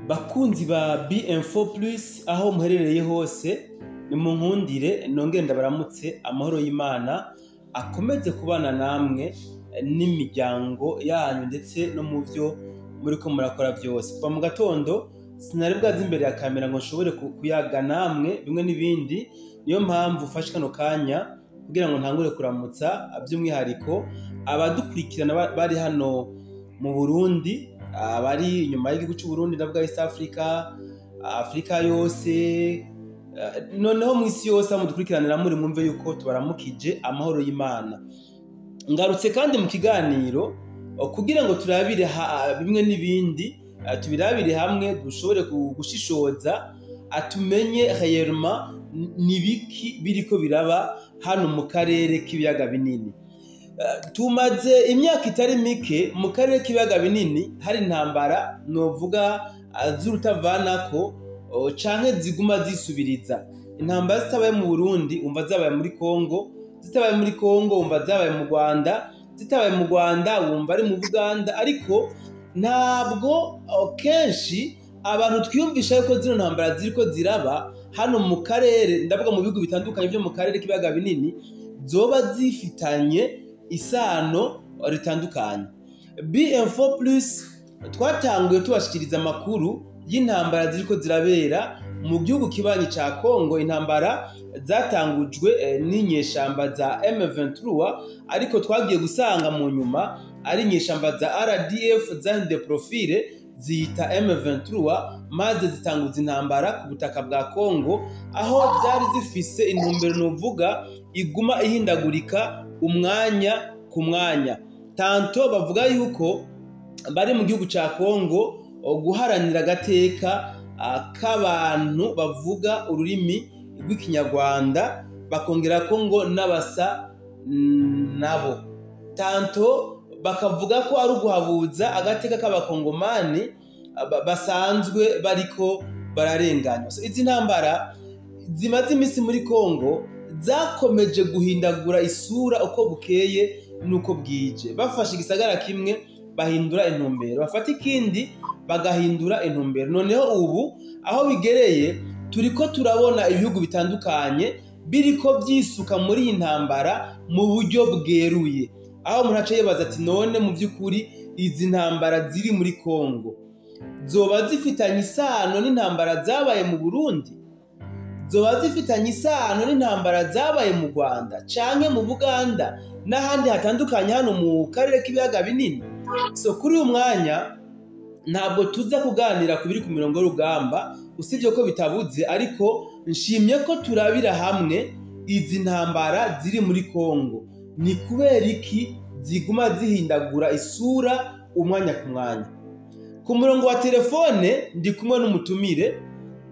Bakunzi ba B-Info Plus, aho muherereye hose, nimunkundire nongere ndabaramutse. Amahoro y'Imana akomeze kubana namwe n'imiryango yanyu, ndetse no mu vyo muriko murakora vyose. Kuva mu gatondo sinari bwaze imbere ya kamera ngo nshobore kuyaga namwe bimwe n'ibindi. Niyo mpamvu ufashe kano kanya kugira ngo ntangure kuramutsa by'umwihariko abadukurikirana bari hano mu Burundi, abari inyuma y'igihugu c'u Burundi, ndavuga East Africa, Afrika yose, noneho mu isi yose aho mudukurikiranira muri, mwumve yuko tubaramukije amahoro y'Imana. Ngarutse kandi mu kiganiro kugira ngo turabire bimwe n'ibindi, tubirabire hamwe, dushobore gushishoza, atumenye réellement nibiki biriko biraba hano mu karere k'ibiyaga binini. Tumaze imyaka itari mike mu karere k'ibiyaga binini hari intambara novuga z'urutavanako canke ziguma zisubiriza. Intambara zitabaye mu Burundi wumva zabaye muri Kongo, zitabaye muri Kongo wumva zabaye mu Rwanda, zitabaye mu Rwanda wumva ari mu Buganda. Ariko ntabwo kenshi abantu twiyumvisha yuko zino ntambara ziriko ziraba hano mu karere, ndavuga mu bihugu bitandukanye vyo mu karere k'ibiyaga binini, zoba zifitanye isano ritandukanye. B-Info Plus twatanguye tubashikiriza amakuru y'intambara ziriko zirabera mu gihugu kibanyi ca Kongo, intambara zatangujwe n'inyeshamba za M23, ariko twagiye gusanga mu nyuma ari inyeshamba za RDF zahinduye profil ziyita M23, maze zitanguza intambara ku butaka bwa Kongo, aho zari zifise intumbero novuga iguma ihindagurika umwanya ku mwanya. Tantôt bavuga yuko bari mu gihugu ca Kongo guharanira agateka k'abantu bavuga ururimi rw'Ikinyarwanda, bakongera ko ngo n'abasa nabo. Tantôt bakavuga ko ari uguhabuza agateka k'Abakongomani basanzwe bariko bararenganywa. So, izi ntambara zimaze imisi muri Kongo zakomeje guhindagura isura uko bukeye nuko bwije. Bafashe igisagara kimwe bahindura intumbero, bafata ikindi bagahindura intumbero. Noneho ubu aho bigereye, turiko turabona ibihugu bitandukanye biriko vyisuka muri iyi ntambara mu buryo bweruye, aho umuntu aca yibaza ati: "None mu by'ukuri izi ntambara ziri muri Kongo zoba zifitanye isano n'intambara zabaye mu Burundi? Zoba zifitanye isano n'intambara zabaye mu Rwanda canke mu Buganda n'ahandi hatandukanye hano mu karere k'ibiyaga binini?" So kuri uyu mwanya ntabwo tuza kuganira ku biri ku mirongo y'urugamba, usibye ko bitabuze, ariko nshimye ko turabira hamwe izi ntambara ziri muri Kongo, ni kubera iki ziguma zihindagura isura umwanya ku mwanya. Ku murongo wa telefone ndi kumwe n'umutumire.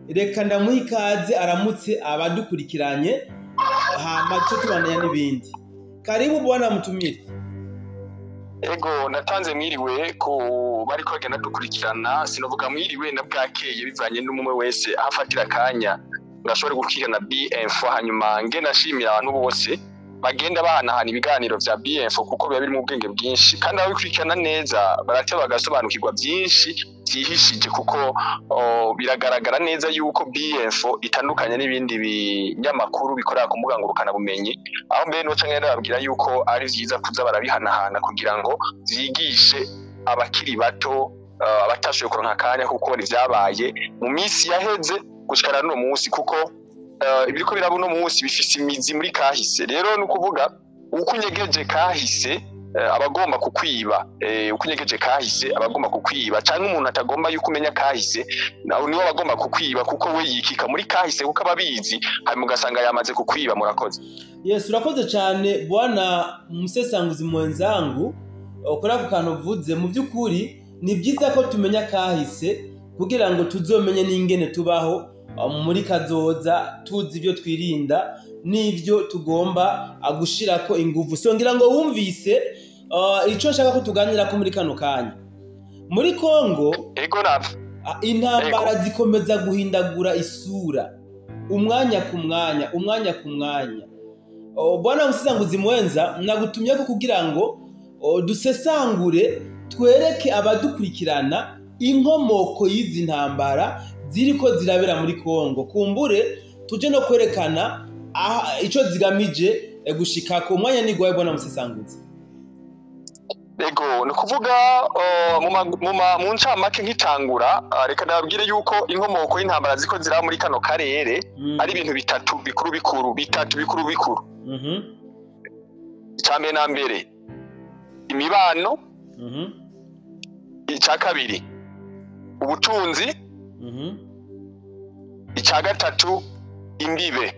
Reka ndamuha ikaze, aramutse abadukurikiranye, hama tuce tubandanya n'ibindi. Karibu bwana mutumire. Ego, natanze mwiriwe ku bariko bagenda dukurikirana. Sinovuga mwiriwe na bwakeye, bivanye n'umwe wese aho afatira akanya ngo ashobore gukurikirana B-Info. Hanyuma nge nashimira abantu bose bagenda bahanahana ibiganiro vya B-Info, kuko biba birimo ubwenge bwinshi, kandi ababikurikirana neza baraca bagasobanukirwa byinshi byihishije, kuko biragaragara neza yuko B-Info itandukanye n'ibindi binyamakuru bikorera ku mbuga ngurukanabumenyi, aho mbere noca ngenda babwira yuko ari vyiza kuza barabihanahana kugira ngo vyigishe abakiri bato, abatashoboye kuronka akanya ko kubona ivyabaye mu minsi yaheze gushikana n'uno munsi, kuko ibiriko biraba uno munsi bifise imizi muri kahise. Rero ni ukuvuga uko unyegeje kahise, abagomba kukwiba, uko unyegeje kahise abagomba kukwiba, canke umuntu atagomba yuko umenya kahise nawe niwe abagomba kukwiba, kuko we yikika muri kahise kuko ababizi, hanyuma ugasanga yamaze kukwiba. Murakoze. Yes, urakoze cyane bwana musesanguzi mwenzangu kuri ako kantu uvuze. Mu by'ukuri ni byiza ko tumenya kahise kugira ngo tuzomenye n'ingene tubaho muri kazoza, tuzi ibyo twirinda n'ibyo tugomba gushirako inguvu. So ngira ngo wumvise ico nshaka ko tuganira ko muri kano kanya muri Kongo. Ego navyo. Intambara zikomeza guhindagura isura umwanya ku mwanya, umwanya ku mwanya. Bwana musesanguzi mwenza, nagutumye ko kugira ngo dusesangure, twereke abadukurikirana. Inkomoko y'izi ntambara ziriko zirabera muri Kongo, kumbure tuje no kwerekana ico zigamije gushika ku mwanya nigwaye, bwana musesanguzi. Ego, ni ukuvuga mu ncamake nkitangura, reka ndababwire yuko inkomoko y'intambara ziko ziraba muri kano karere ari ibintu bitatu bikuru bikuru, bitatu bikuru bikuru. Icya mbere na mbere, imibano. Icya kabiri, ubutunzi. Icya gatatu, imbibe.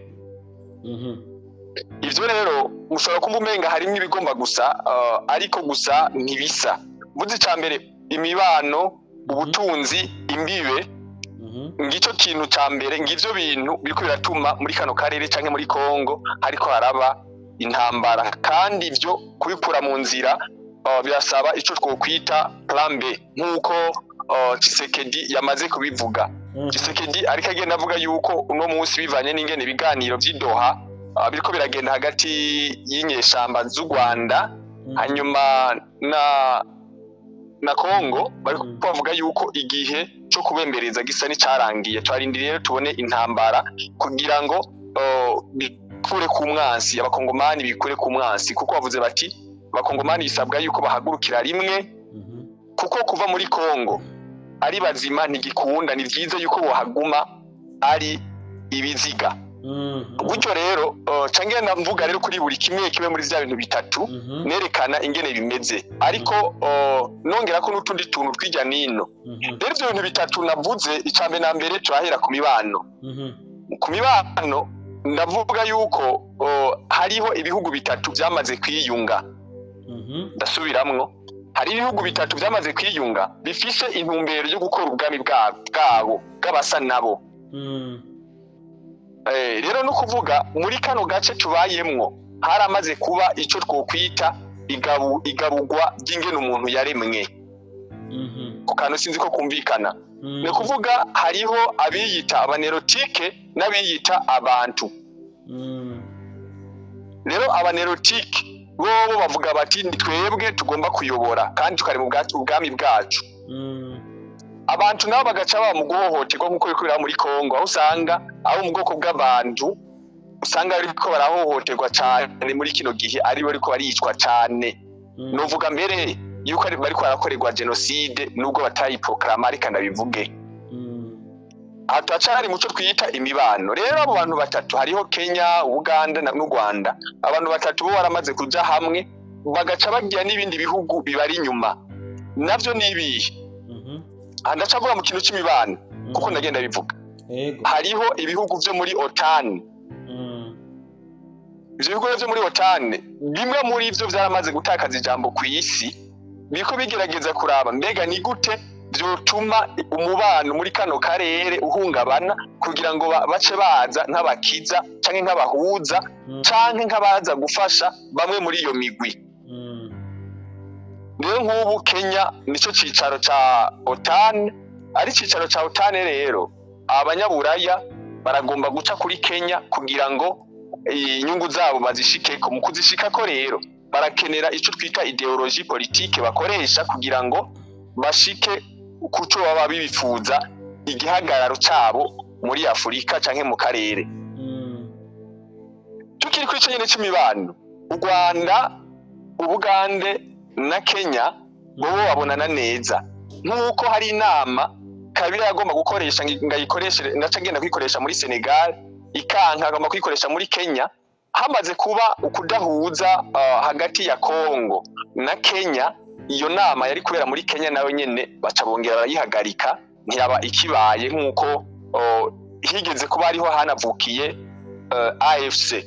Ivyo rero ushobora kumva umenga harimwo ibigomba gusa, ariko gusa ntibisa. Mvuze icya mbere, imibano, ubutunzi, imbibe, ngicyo kintu ca mbere, ngivyo bintu biriko biratuma muri kano karere canke muri Kongo hariko haraba intambara. Kandi ivyo kubikura mu nzira birasaba ico twokwita plan B, nk'uko Tshisekedi yamaze kubivuga. Tshisekedi ariko agenda avuga yuko uno munsi, bivanye n'ingene ibiganiro vy'i Doha biriko biragenda hagati y'inyeshamba z'u Rwanda hanyuma na Kongo, bariko bavuga yuko igihe cyo kubembereza gisa n'icarangiye. Twarindiriye rero tubone intambara kugira ngo bikure ku mwansi, abakongomani bikure ku mwansi, kuko bavuze bati abakongomani bisabwa yuko bahagurukira rimwe, kuko kuva muri Kongo ari bazima ntigikunda, ni vyiza yuko bohaguma ari ibiziga. Gutyo rero cange ndavuga rero kuri buri kimwe kimwe muri vya bintu bitatu, nerekana ingene bimeze, ariko nongera ko n'utundi tuntu tw'ijya nino. Rero ivyo bintu bitatu navuze, icambere na mbere turahera ku mibano. Ku mibano ndavuga yuko hariho ibihugu bitatu vyamaze kwiyunga. Ndasubiramwo, hari ibihugu bitatu vyamaze kwiyunga bifise intumbero yo gukora ubwami bwabo bw'abasa nabo. Rero no kuvuga muri kano gace tubayemwo haramaze kuba ico twokwita igaburwa ry'ingene umuntu yaremwe. Ku kantu sinzi ko kumvikana. Ni ukuvuga hariho abiyita abanerotike n'abiyita abantu. Rero abanerotike bobo bavuga bati ni twebwe tugomba kuyobora kandi tukari mu ubwami bwacu. Abantu nabo bagaca baba mu guhohoterwa, nk'uko biriko biraba muri Kongo, aho usanga abo mu bwoko bw'abantu usanga bariko barahohoterwa cane muri kino gihe, ari bo bariko baricwa cane. Novuga mbere yuko bariko barakorerwa jenoside, nubwo batayiproklama, ariko ndabivuge. Aha turacari muco twita imibano. Rero abo bantu batatu, hariho Kenya, Uganda n'u Rwanda, abantu batatu bo baramaze kuja hamwe, bagaca bagira n'ibindi bihugu bibari inyuma. Navyo ni ibihe? Aha ndacavuga mu kintu c'imibano, kuko ndagenda bivuga. Hariho ibihugu vyo muri OTAN. Ivyo bihugu vyo muri OTAN, bimwe muri vyo vyaramaze gutakaza ijambo kw'isi, biriko bigerageza kuraba mbega ni gute vyotuma umubano muri kano karere uhungabana, kugira ngo bace baza nk'abakiza canke nk'abahuza canke nk'abaza gufasha bamwe muri iyo migwi. Rero nk'ubu Kenya nico cicaro ca OTAN, ari cicaro ca OTAN. Rero abanyaburaya baragomba guca kuri Kenya kugira ngo inyungu zabo bazishikeko. Mu kuzishikako rero barakenera ico twita idéologie politique bakoresha kugira ngo bashike kuco baba bibifuza, igihagararo cabo muri Afurika canke mu karere. Tukiri kuri ico nyene c'imibano, u Rwanda, Ubugande na Kenya bobo babonana neza, nk'uko hari inama Kabila yagomba gukoresha ngayikoreshe, ngaca ngenda kuyikoresha muri Senegal, ikanka agomba kuyikoresha muri Kenya. Hamaze kuba ukudahuza hagati ya Kongo na Kenya, iyo nama yari kubera muri Kenya nayo nyene baca bongera barayihagarika, ntiyaba ikibaye, nk'uko higeze kuba hariho hanavukiye AFC.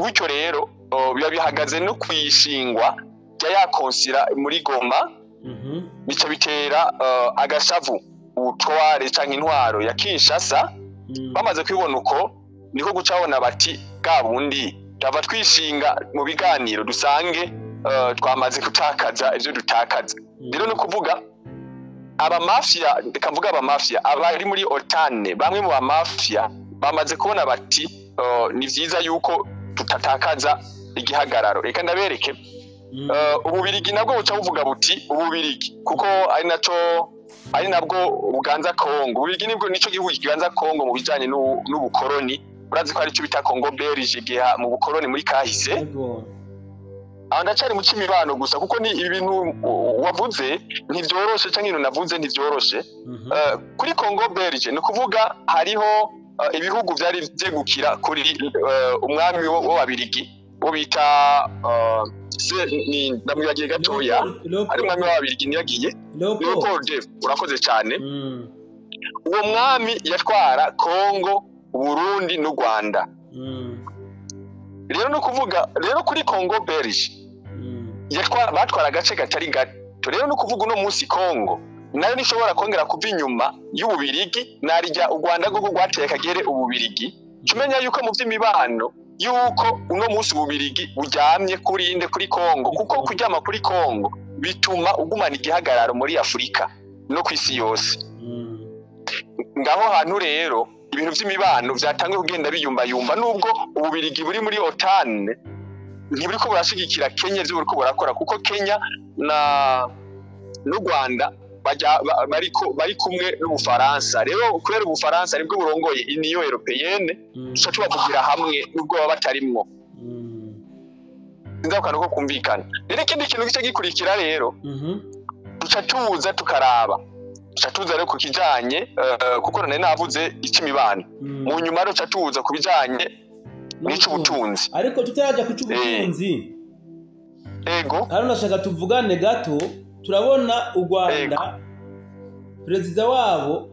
Gutyo rero biba bihagaze no kwishingwa rya ya consulat muri Goma, bica bitera agashavu ubutware canke intwaro ya Kinshasa. Bamaze kubibona uko, niko guca babona bati bwa bundi tuva twishinga mu biganiro dusange twamaze gutakaza ivyo dutakaza. Rero no kuvuga abamafia, reka mvuga abamafia abari muri OTAN, bamwe mu bamafia bamaze kubona bati ni vyiza yuko tutatakaza igihagararo. Reka ndabereke. Ububirigi nabwo buca buvuga buti, ububirigi kuko ari naco Ari nabwo buganza Kongo. Ububirigi nibwo nico gihugu kiganza Kongo mu bijanye n'ubukoroni. Urazi ko ari cyo bita Congo Belge igihe mu bukoroni muri kahise. Aho ndacari mu c'imibano gusa, kuko ni ibintu wavuze ntivyoroshe, canke ibintu navuze ntivyoroshe. Kuri Congo Belge, ni ukuvuga hariho ibihugu vyari vyegukira kuri umwami w'Ababirigi wo bita ndamwibagiye gatoya, ari umwami w'Ababirigi niyagiye Leopold. Urakoze cyane. Uwo mwami yatwara Congo, Burundi n'u Rwanda. Rero no kuvuga rero kuri Congo Belge yatwara, batwara agace katari gato. Rero no kuvuga uno munsi Congo nayo nishobora kongera kuva inyuma y'Ububirigi, narijya u Rwanda rwo rwateye kagere Ububirigi. Tumenya yuko mu by'imibano yuko uno munsi Ububirigi buryamye kuri inde? Kuri Congo, kuko kuryama kuri Congo bituma ugumana igihagararo muri Afurika no ku isi yose. Ngaho hantu rero ibintu by'imibano byatangiye kugenda biyumbayumba, nubwo Ububirigi buri muri OTAN, ntiburiko burashigikira Kenya ivyo buriko burakora, kuko Kenya na n'u Rwanda bariko bari kumwe n'Ubufaransa. Rero kubera Ubufaransa aribwo burongoye Union Européenne, tuca tubavugira hamwe nubwo baba batarimwo. Sinzi akantu ko kumvikana. Rero ikindi kintu gice gikurikira rero, duca tuza tukaraba, duca tuza rero ku kijanye, kuko nari navuze ic'imibano, mu nyuma rero duca tuza ku bijanye n'ic'ubutunzi. Ariko tutaraja ku c'ubutunzi, Ego. hano ndashaka tuvugane gato. Turabona u Rwanda, perezida wabo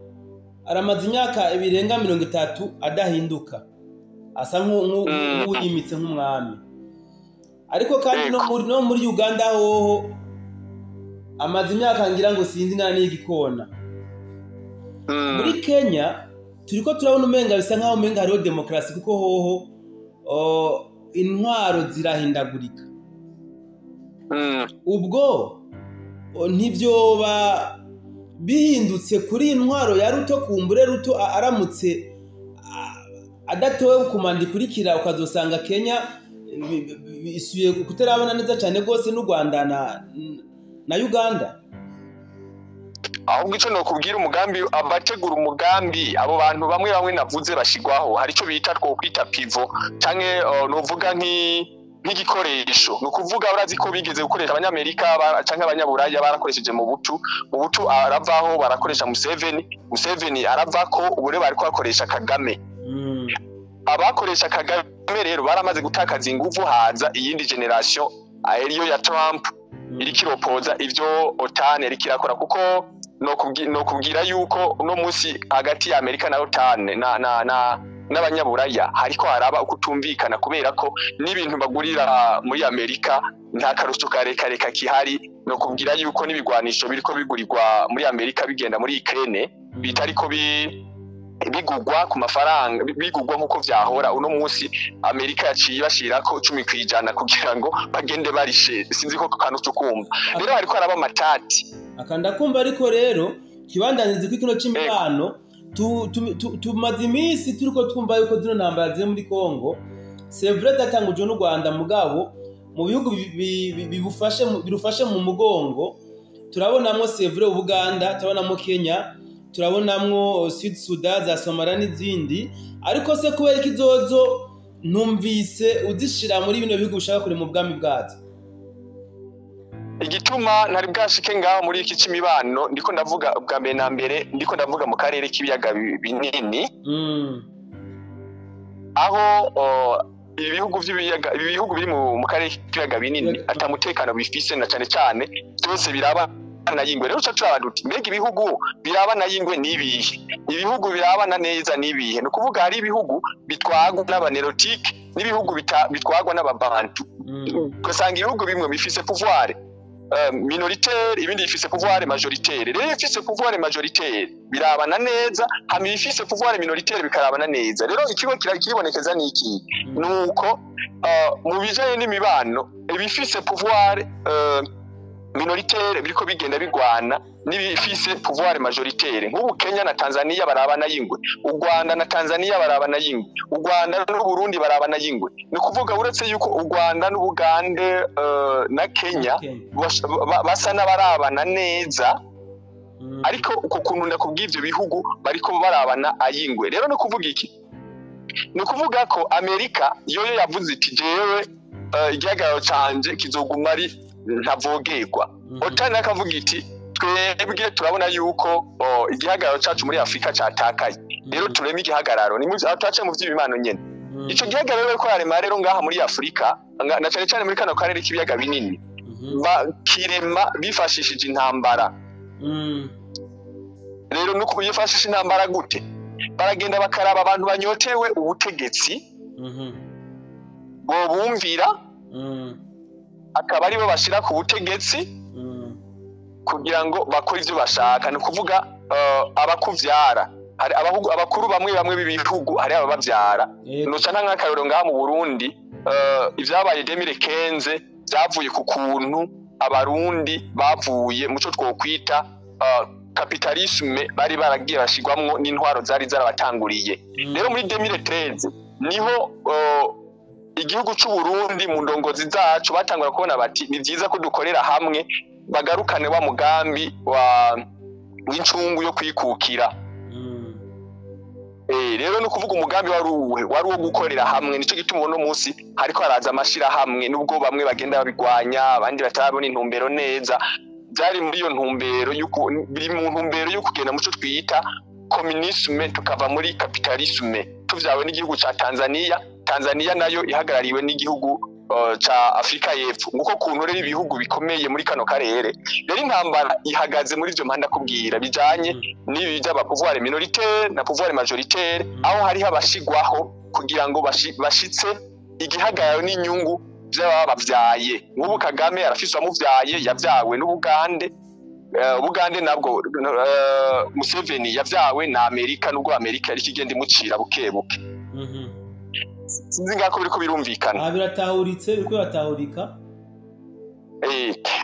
aramaze imyaka ibirenga 30 adahinduka, asa nk'uwiyimitse nk'umwami. Ariko kandi no muri Uganda hoho amaze imyaka ngira ngo sinzi ingana n'igikona. Muri Kenya turiko turabona umenga bisa nkaho umenga hariho demokarasi, kuko hoho intwaro zirahindagurika. Ubwo ntivyoba bihindutse kuri iyi ntwaro ya Ruto? Kumbure Ruto aramutse adatowe ku manda ikurikira, ukazosanga Kenya isubiye kutarabona neza cyane rwose n'u Rwanda na Uganda. Ahubwo icyo nokubwira, umugambi, abategura umugambi, abo bantu bamwe bamwe navuze bashigwaho, hari icyo bita, twokwita pivot, canke novuga nk'igikoresho. Ni ukuvuga urazi ko bigeze gukoresha Abanyamerika canke Abanyaburaya, barakoresheje mu butu aravaho, barakoresha Museveni, Museveni aravako, ubu rero bariko bakoresha Kagame. Abakoresha Kagame rero baramaze gutakaza inguvu, haza iyindi génération ariyo ya Trump, iriko iropoza ivyo OTAN iriko irakora, kuko nokubwira yuko uno munsi hagati ya Amerika na OTAN na n'Abanyaburaya hariko haraba ukutumvikana, kubera ko n'ibintu bagurira muri Amerika nta karusho karekare kakihari. Nokubwira yuko n'ibigwanisho biriko bigurirwa muri Amerika bigenda muri Ukraine bitariko bigugwa ku mafaranga bigugwa nk'uko vyahora. Uno munsi Amerika yaciye bashirako 10% kugira ngo bagende barishe. Sinzi ko kantu tukumva. Rero hariko haraba amatati. Akanda kumva. Ariko rero kibandanizi ko kino c'imibano, tumaze iminsi turiko twumva yuko zino ntambara ziri muri Congo, c'est vrai zatangujwe n'u Rwanda, mugabo mu bihugu birufashe mu mugongo turabonamwo, c'est vrai, Ubuganda, turabonamwo Kenya, turabonamwo Sud Sudan, za Somalia n'izindi. Ariko se kubera ko izozo ntumvise uzishira muri bino bihugu bishaka kure mu bwami bwazo? Igituma ntari bwashike ngaho muri iki c'imibano, ndiko ndavuga bwa mbere na mbere, ndiko ndavuga mu karere k'ibiyaga binini, aho ibihugu vy'ibiyaga, ibihugu biri mu karere k'ibiyaga binini ata mutekano bifise, na cane cane byose birabana y'ingwe. Rero uca turaba duti: mbega ibihugu birabana y'ingwe n'ibihe? Ibihugu birabana neza n'ibihe? Ni ukuvuga hari ibihugu bitwagwa n'abanelotike n'ibihugu bitwagwa n'Ababantu. Ugasanga ibihugu bimwe bifise pouvoir minoritaire, ibindi bifise pouvoir majoritaire. Rero ibifise pouvoir majoritaire birabana neza, hama ibifise pouvoir minoritaire bikarabana neza. Rero ikigo kiribonekeza ni iki? Nuko mu bijanye n'imibano, ibifise pouvoir minoritaire biriko bigenda bigwana n'ibifise pouvoir majoritaire. Nk'ubu Kenya na Tanzania barabana y'ingwe, u Rwanda na Tanzania barabana y'ingwe, u Rwanda n'u Burundi barabana y'ingwe. Ni ukuvuga uretse yuko u Rwanda n'Ubugande na Kenya basa n'abarabana neza. Ariko uko kuntu ndakubwiye, ivyo bihugu bariko barabana ayingwe. Rero no kuvuga iki? Ni ukuvuga ko Amerika yoyo yavuze iti: "Jewe igihagararo canje kizoguma ari ntavogerwa." OTAN akavuga iti: "Twebwe turabona yuko igihagararo cacu muri Afurika catakaye, rero tureme igihagararo." Ni turaca mu vy'imibano nyene. Ico gihagararo bariko bararema rero ngaha muri Afurika, na cane cane muri kano karere k'ibiyaga binini, bakirema bifashishije intambara. Rero nuko bifashisha intambara gute? Baragenda bakaraba abantu banyotewe ubutegetsi bobumvira, akaba aribo bashira ku butegetsi kugira ngo bakore ivyo bashaka. Ni ukuvuga abakuvyara, hari abakuru bamwe bamwe b'ibihugu, hari ababavyara. Nuca nk'akarorero ngaha mu Burundi, ivyabaye 2015 vyavuye ku kuntu Abarundi bavuye muco twokwita capitalisme, bari baragiye bashigwamwo n'intwaro zari zarabatanguriye. Rero muri 2013 niho igihugu c'u Burundi mu ndongozi zacu batangura kubona bati ni vyiza ko dukorera hamwe, bagarukane wa mugambi wa w'incungu yo kwikukira. Rero ni ukuvuga umugambi wari uwuhe? Wari uwo gukorera hamwe. Nico gituma uno munsi hariko haraza amashirahamwe, nubwo bamwe bagenda babigwanya, abandi batarabona intumbero neza. Byari muri iyo ntumbero, biri mu ntumbero yo kugenda muco twita communisme, tukava muri capitalisme tuvyawe n'igihugu ca Tanzania. Tanzania nayo ihagarariwe n'igihugu ca Afrika y'Epfo. Nguko kuntu rero ibihugu bikomeye muri kano karere. Rero intambara ihagaze muri ivyo mpanda kubwira bijanye n'ibi by'aba pouvoir minoritaire na pouvoir majoritaire, aho hariho abashigwaho kugira ngo bashitse igihagararo n'inyungu by'ababavyaye. Nk'ubu Kagame arafise uwamuvyaye, yavyawe n'Ubugande. Ubugande nabwo, Museveni yavyawe na Amerika, nubwo Amerika yariko igenda imucira buke buke. Sinzi ngako biriko birumvikana. Aha biratahuritse, biriko biratahurika.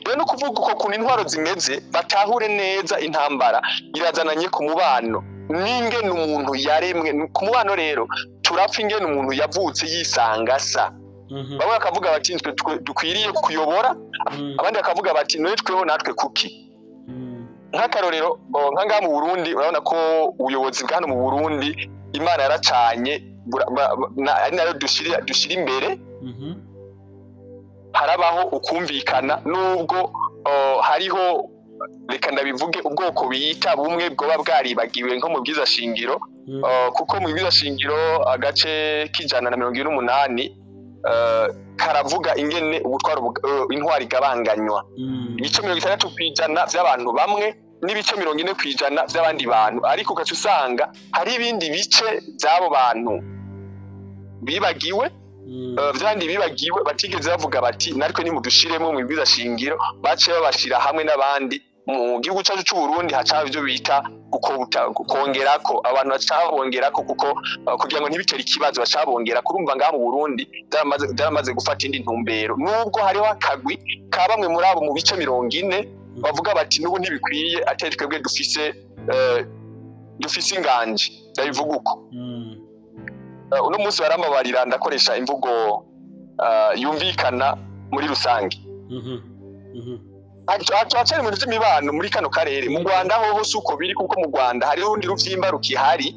Rero no kuvuga uko kuntu intwaro zimeze, batahure neza intambara irazananye ku mubano n'ingene umuntu yaremwe. Ku mubano rero turapfa ingene umuntu yavutse yisanga asa. Bamwe bakavuga bati nitwe dukwiriye kuyobora, abandi bakavuga bati none tweho natwe kuki? Nk'akarorero, nka ngaha mu Burundi, urabona ko ubuyobozi bwa hano mu Burundi Imana yaracanye, ari nayo dushira imbere. Harabaho ukumvikana, nubwo hariho, reka ndabivuge, ubwoko bita bumwe bwoba bwaribagiwe nko mu bwiza shingiro. Kuko mu bwiza shingiro agace k'128 karavuga ingene ubutwaro intwari igabanganywa: ibice 60% vy'abantu bamwe n'ibice 40% vy'abandi bantu. Ariko ugaca usanga hari ibindi bice vy'abo bantu bibagiwe, vyandi bibagiwe batigeze bavuga bati natwe nimudushiremo mu bwiza shingiro. Baciye babashira hamwe n'abandi. Mu gihugu cyacu c'u Burundi haca ivyo bita kongerako abantu, baca bongerako kuko kugira ngo ntibitere ikibazo, baca bongera. Kurumva ngaha mu Burundi byaramaze gufata indi ntumbero, nubwo hariho akagwi ka bamwe muri abo mu bice 40 bavuga bati n'ubu ntibikwiye, atari twebwe dufise inganji, ndabivuga uko. Uno munsi barambabarira, ndakoresha imvugo yumvikana muri rusange. Hacari mu bintu vy'imibano muri kano karere. Mu Rwanda hoho si uko biri, kuko mu Rwanda hariho urundi ruvyimba rukihari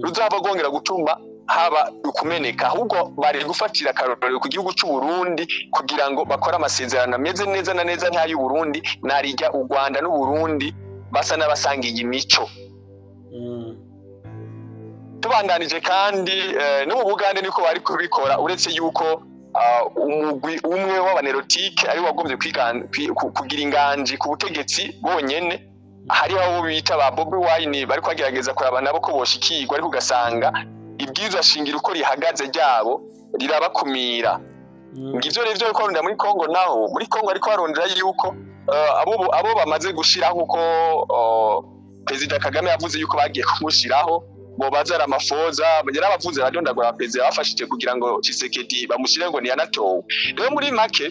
ruzava rwongera gutuma haba ukumeneka. Ahubwo bari gufatira akarorero ku gihugu c'u Burundi kugira ngo bakore amasezerano ameze neza na neza nk'ay'u Burundi, narirya u Rwanda n'u Burundi basa n'abasangiye imico. Tubandanije kandi, no mu Bugande niko bari kubikora, uretse yuko umugwi umwe w'abanérotike ari wagombye kugira inganji ku butegetsi bonyene. Hariho abo bita ba Bobi Wine bariko bagerageza kuraba nabo ko boshikirwa, ariko ugasanga ibwirizwa shingiro uko rihagaze ryabo rirabakumira. Ngivyo rero ivyo bariko barondera muri Kongo. Naho muri Kongo ariko barondera yuko abo bamaze gushiraho, nkuko Perezida Kagame yavuze yuko bagiye kumushiraho, bobaza Ramaphosa yarabavuze, aradondagura perezida bafashije kugira ngo Tshisekedi bamushire, ngo ntiyanatowe. Rero muri make,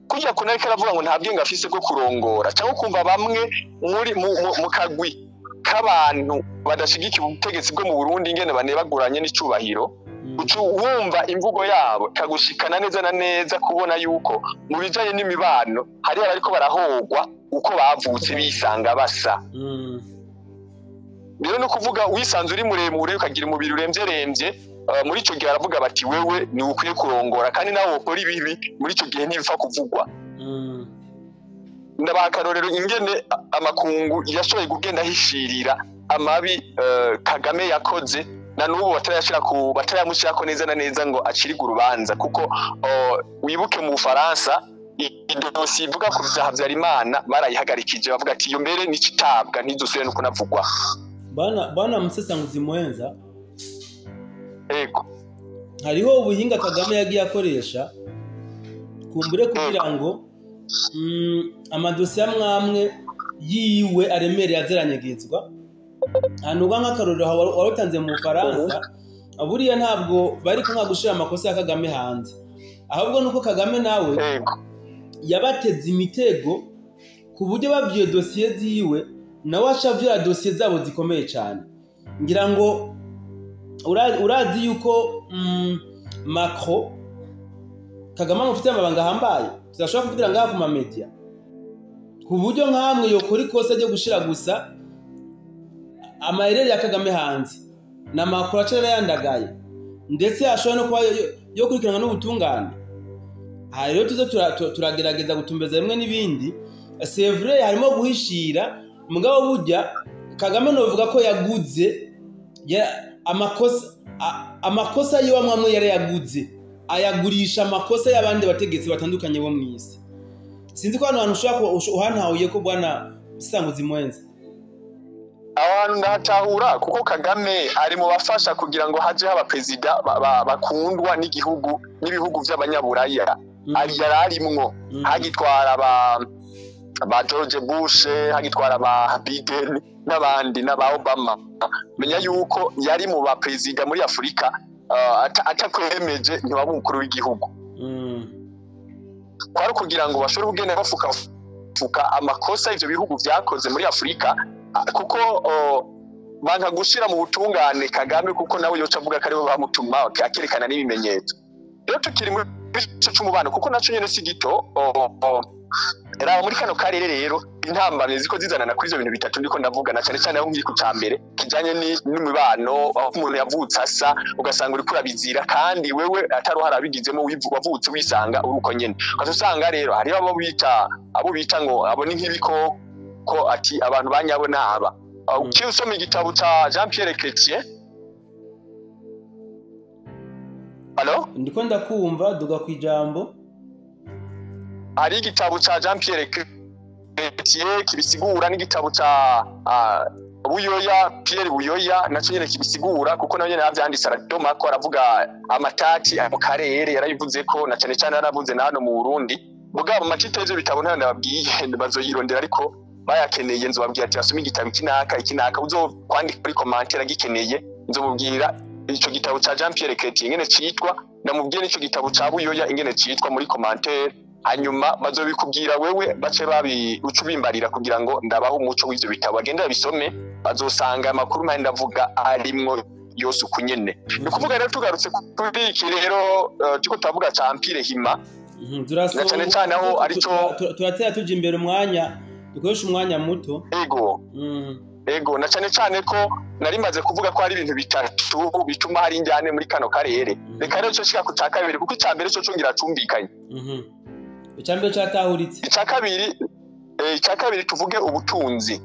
kurya kuntu ariko aravuga ngo nta bwenge afise bwo kurongora, cyangwa kumva bamwe muri mu kagwi k'abantu badashigikiye ubutegetsi bwo mu Burundi ingene banebaguranye n'icubahiro, uca wumva imvugo yabo ikagushikana neza na neza kubona yuko mu bijanye n'imibano hari abariko barahogwa. uko bavutse bisanga basa. Rero no kuvuga wisanze uri muremure ukagira umubiri uremvye, muri ico gihe aravuga bati wewe ni ukwiye kurongora, kandi nawe ukora ibibi muri ico gihe ntibipfa kuvugwa. Ndabaha akarorero ingene amakungu yashoboye kugenda ahishirira amabi Kagame yakoze, na n'ubu batarayamushyirako neza na neza ngo acirige urubanza, kuko wibuke mu Bufaransa idosiye ivuga ku vya Habyarimana barayihagarikije, bavuga ati iyo mbere n'ikitabwa ntizosubire no kunavugwa. Bwana Musesanguzi Mwenza, ego hariho ubuhinga Kagame yagiye akoresha kumbure kugira ngo amadosiye amwamwe yiwe aremereye azeranyegezwa. Hanuga nk'akarorero warutanze mu Bufaransa, buriya ntabwo bari kumwa gushira amakosa ya Kagame hanze, ahubwo nuko Kagame nawe yabateze imitego ku buryo bavyiye dosiye ziwe, nawe aca dosiye zabo zikomeye cyane. Ngira ngo urazi yuko Macron Kagame amufitiye amabanga ahambaye, tudashobora kuvugira ngaha ku mamedia, ku buryo nkamwe yokora ikosa ryo gushira gusa amayereri ya Kagame hanze, na Macron aca yarayandagaye, ndetse ashobora no kuba yo kurikiranwa n'ubutungane. Aha rero tuze turagerageza gutumbeza bimwe n'ibindi. C'est vrai harimo guhishira, mugabo burya Kagame novuga ko yaguze amakosa yiwe amwe yari yaguze, ayagurisha amakosa y'abandi bategetsi batandukanye bo mw'isi. Sinzi ko hano hantu ushobora uhantahuye ko bwana Musesanguzi Mwenza. Abantu ndatahura kuko Kagame ari mu bafasha kugira ngo haje haba president bakundwa n'igihugu n'ibihugu by'abanyaburaya. Ari yararimwo hagitwara ba George Bush, hagitwara ba Biden n'abandi n'aba Obama. Menya yuko yari mu ba president muri Afrika atakwemeje ntiwaba umukuru w'igihugu. Kwari kugira ngo bashobore kugenda bafuka amakosa ivyo bihugu vyakoze muri Afrika, kuko banka gushira mu butungane Kagame, kuko nawe yoca avuga ko aribo bamutuma akerekana n'ibimenyetso. Rero tukiri muri ico c'umubano, kuko naco nyene si gito, raba muri kano karere rero intambamyi ziko zizanana kuri ivyo bintu bitatu ndiko ndavuga, na cane cane aho nkiri ku ca mbere kijanye n'imibano, aho umuntu yavutse asa ugasanga uriko urabizira kandi wewe ataruhara abigizemo, wavutse wisanga uri uko nyene. Ukaca usanga rero hariho abo bita ngo abo ni nk'ibikoko, ati abantu banyabo naba. Ukiye usoma igitabo ca Jean Pierre Chrétien. Allo? Ndiko ndakumva, duga kwijambo. Hari igitabo ca Jean Pierre Chrétien kibisigura, n'igitabo ca Buyoya, Pierre Buyoya naco nyene kibisigura, kuko nawe nyene yavyanditse aradoma ko aravuga amatati mu karere, yarabivuze ko na cane cane yaravuze na hano mu Burundi. Mugabo amatite y'ivyo bitabo ntayo ndababwiye, bazoyirondera ariko bayakeneye nzobabwira ati asome igitabo ikinaka ikinaka, uzokwandika muri commentaire agikeneye nzomubwira ico gitabo ca Jean Pierre Chrétien ingene citwa, namubwiye n'ico gitabo ca Buyoya ingene citwa muri commentaire, hanyuma bazobikubwira wewe bace babi ucubimbarira kugira ngo ndabaho umuco w'ivyo bitabo, bagende babisome, bazosanga amakuru mpande ndavuga arimwo yose uko nyene. Ni kuvuga rero tugarutse kuri iki rero turiko turavuga ca Empire Hima, na cane cane aho arico turatera tuja imbere umwanya, dukoresha umwanya muto. Ego. Ego, na cane cane ko nari maze kuvuga ko hari ibintu bitatu bituma hari injyane muri kano karere. Reka rero cyo shika ku ca kabiri, kuko ica mbere cyo congira cumbikanye. Ica mbere catahuritse. Ica kabiri tuvuge ubutunzi.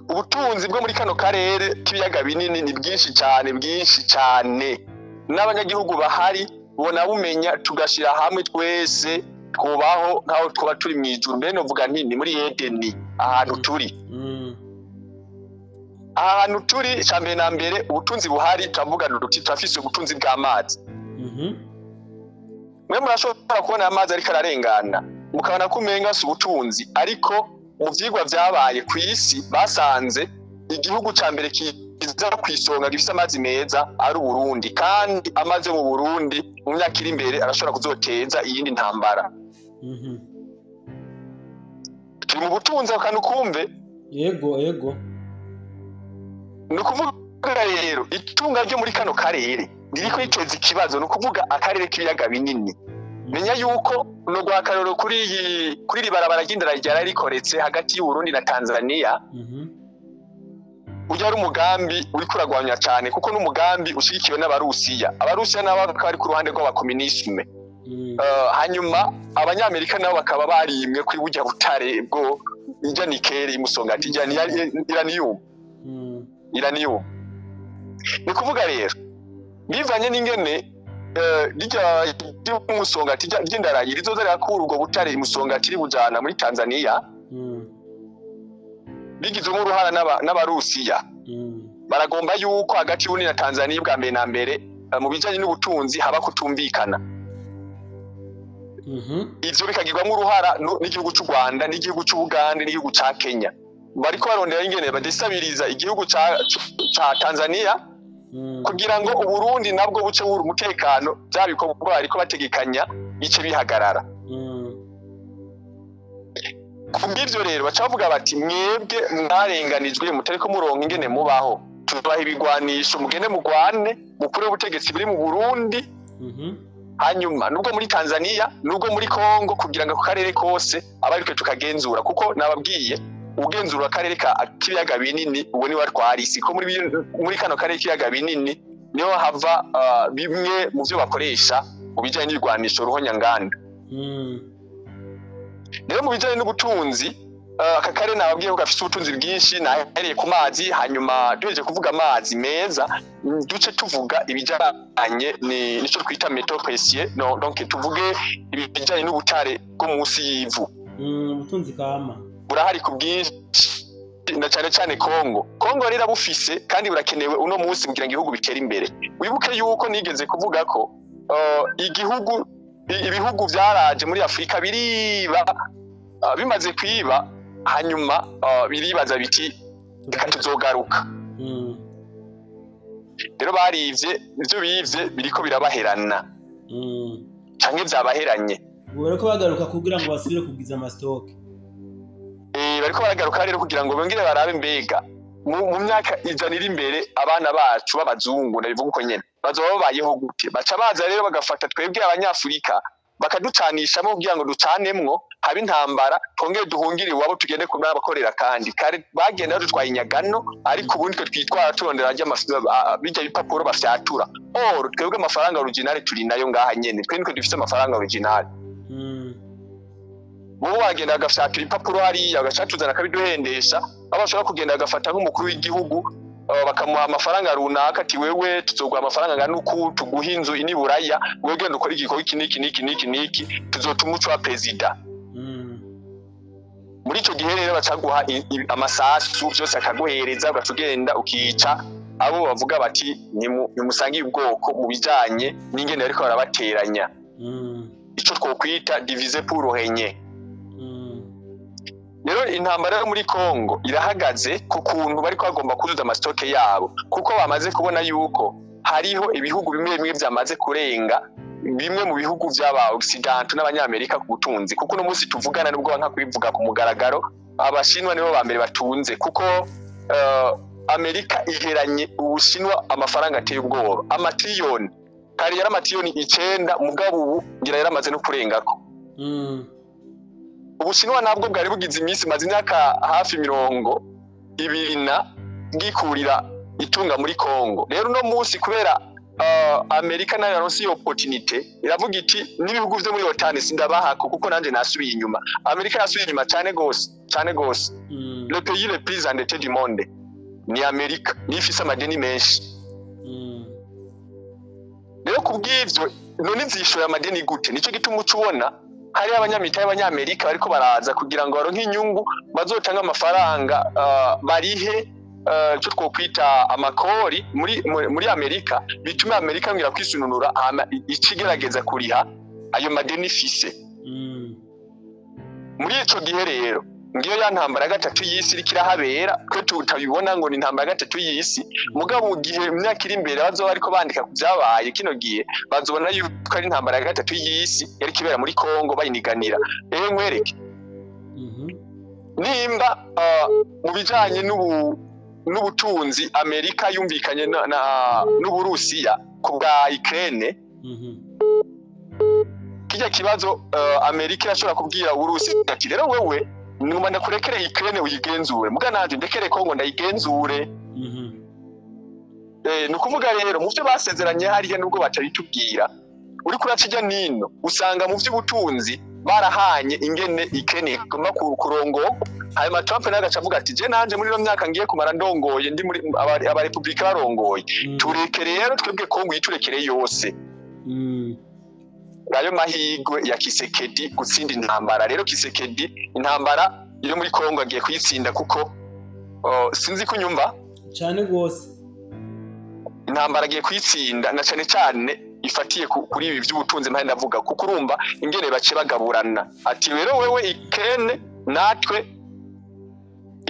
Ubutunzi bwo muri kano karere k'ibiyaga binini ni bwinshi cyane, bwinshi cyane. N'abanyagihugu bahari bona bumenya, tugashira hamwe twese twubaho nkaho twaba turi mu ijuru. Mbere novuga nti ni muri Edeni ahantu turi. Ahantu turi ca mbere na mbere ubutunzi buhari, turavuga duti turafise ubutunzi bw'amazi. Mwe murashobora kubona amazi ariko ararengana mukabona ko umenga si ubutunzi, ariko mu vyigwa vyabaye kw'isi basanze igihugu ca mbere kiza kw'isonga gifise amazi meza ari Uburundi, kandi amazi mu Burundi mu myaka iri imbere arashobora kuzoteza iyindi ntambara. Turi mu butunzi kandi ukumve. Yego yego. Ni ukuvuga rero itunga ryo muri kano karere ririko riteza ikibazo, ni ukuvuga akarere k'ibiyaga binini. Menya yuko no rwakaroro kuri iri barabara ry'indara ryari rikoretse hagati y'u Burundi na Tanzania, ujya ari umugambi uriko uragwanya cyane, kuko n'umugambi ushigikiwe n'Abarusiya. Abarusiya nabo bakaba bari ku ruhande rw'abakominisme, hanyuma Abanyamerika nabo bakaba barimwe kuri burya butare bwo ijya nikeli imusongati ijya iraniyum. Ni kuvuga rero bivanye n'ingene rijya ry'umusongati ry'indarayi rizoza rirakura ubwo butare imusongati ribujana muri Tanzania, bigizwemo uruhara n'Abarusiya. Baragomba yuko hagati y'Uburundi na Tanzania bwa mbere na mbere mu bijanye n'ubutunzi haba kutumvikana. Ivyo bikagirwamo uruhara n'igihugu c'u Rwanda, n'igihugu c'u Bugande, n'igihugu ca Kenya. Bariko barondera ingene badestabiriza igihugu ca Tanzania kugira ngo Uburundi nabwo buce bura umutekano, vya bikorwa bariko bategekanya bice bihagarara. Kubw'ivyo rero baca bavuga bati mwebwe mwarenganijwe, mutariko muronka ingene mubaho, tubaha ibigwanisho mugende mugwane mukure ubutegetsi buri mu Burundi, hanyuma nubwo muri Tanzania nubwo muri Kongo, kugira ngo ako karere kose abariko tukagenzura, kuko nababwiye ugenzura akarere ka k'ibiyaga binini ubu niwe atwara isi, ko muri kano karere k'ibiyaga binini niho hava bimwe mu vyo bakoresha mu bijanye n'ibigwanisho ruhonyanganda. Rero mu bijanye n'ubutunzi, aka karere nababwiye ko gafise ubutunzi bwinshi. Nahereye ku mazi, hanyuma duhejeje kuvuga amazi meza duce tuvuga ibijanye nico twita métaux précieux, no, donc tuvuge ibijanye n'ubutare bwo munsi y'ivu. Ubutunzi kama burahari ku bwinshi, na cane cane Kongo. Kongo rero irabufise kandi burakenewe uno munsi kugira ngo igihugu bitere imbere. Wibuke yuko nigeze kuvuga ko igihugu ibihugu vyaraje muri Afrika biriba, bimaze kwiba hanyuma biribaza biti reka tuzogaruka. Rero barivye, ivyo bivye biriko birabaherana canke vyabaheranye. Ubu bariko bagaruka kugira ngo basubire kugwiza amastoke. Bariko baragaruka rero kugira ngo bongere barabe mbega mu myaka 100 iri imbere abana bacu b'abazungu, ndabivuga uko nyene, bazoba babayeho gute? Baca baza rero bagafata twebwe Abanyafurika bakaducanishamo kugira ngo ducanemwo, habe intambara, twongere duhungire iwabo, tugende kumwe n'abakorera. Kandi kare bagenda badutwaye inyagano, ariko ubundi twe twitwara turondera bijya bipapuro bafyatura. Or twebwe amafaranga original turi nayo ngaha nyene, twe nitwe dufise amafaranga original. Bo bagenda bagafyatura ibipapuro hariya, bagaca akabiduhendesha, aho bashobora kugenda bagafata nk'umukuru w'igihugu, bakamuha amafaranga runaka, ati wewe tuzoguha amafaranga angana uku, tuguha inzu ini Buraya, wewe genda ukora igikorwa iki n'iki n'iki n'iki n'iki, tuzotuma uca uba perezida. Muri ico gihe rero bacaguha amasasu vyose akaguhereza, ugaca ugenda ukica abo bavuga bati nimusangiye ubwoko mu bijanye n'ingene bariko barabateranya, ico twokwita diviser pour régner. Rero intambara yo muri Kongo irahagaze ku kuntu bariko bagomba kuzuza amastoke yabo, kuko bamaze kubona yuko hariho ibihugu bimwe bimwe vyamaze kurenga bimwe mu bihugu vy'aba Occidentaux n'Abanyamerika ku butunzi. Kuko uno munsi tuvugana, nubwo banka kubivuga ku mugaragaro, Abashinwa nibo ba mbere batunze, kuko Amerika iheranye Ubushinwa amafaranga ateye ubwoba, amatiriyoni. Kare yari amatiriyoni 9, mugabo ubu ngira yaramaze no kurengako. Ubushinwa nabwo bwari bugize iminsi, maze imyaka hafi 20 na bwikurira itunga muri Kongo. Rero uno munsi kubera Amerika nayo yaronse iyo opportunité, iravuga iti n'ibihugu vyo muri OTAN sindabahako, kuko nanje nasubiye inyuma. Amerika yasubiye inyuma cane gose, cane gose. Le pays le plus endetté du monde ni Amerika, niyo ifise amadeni menshi. Rero kubw'ivyo none zishoye amadeni gute? Nico gituma uca ubona hariho abanyamitahe b'Abanyamerika bariko baraza kugira ngo baronke inyungu, bazotanga amafaranga, barihe ico twokwita amakori muri Amerika, bitume Amerika yongera kwisununura, hama ica igerageza kuriha ayo madeni ifise. Muri ico gihe rero ngiyo ya ntambara ya gatatu y'isi iriko irahabera, twe tutabibona ngo ni intambara ya gatatu y'isi, mugabo mu gihe mu myaka iri imbere bazoba bariko bandika ku vyabaye kino gihe, bazobona yuko ari intambara ya gatatu y'isi yariko ibera muri Kongo bayiniganira. Rero nkwereke, nimba mu bijanye n'ubutunzi Amerika yumvikanye n'Uburusiya ku bwa Ukraine, Kijya kibazo, Amerika irashobora kubwira Uburusi ati: "Rero wewe numa ndakurekere Ukraine uyigenzure, muga nanje ndekere Kongo ndayigenzure." Ni ukuvuga rero mu byo basezeranye hariya, nubwo batabitubwira, uriko uraca ijya nino usanga mu by'ubutunzi barahanye ingene Ukraine igomba kurongorwa. Hanyuma Trump nawe agaca avuga ati: "Je nanje muri ino myaka ngiye kumara ndongoye, ndi muri abarepublika barongoye, tureke rero twebwe Kongo yiturekere yose." Ngayo mahirwe ya Kisekedi gutsinda intambara. Rero Kisekedi intambara yo muri Kongo agiye kuyitsinda, kuko sinzi ko unyumva. Cyane rwose. Intambara agiye kuyitsinda, na cane cane ifatiye kuri ibi by'ubutunzi mpande ndavuga, kuko urumva ingene bace bagaburana ati: "Rero wewe Ukraine, natwe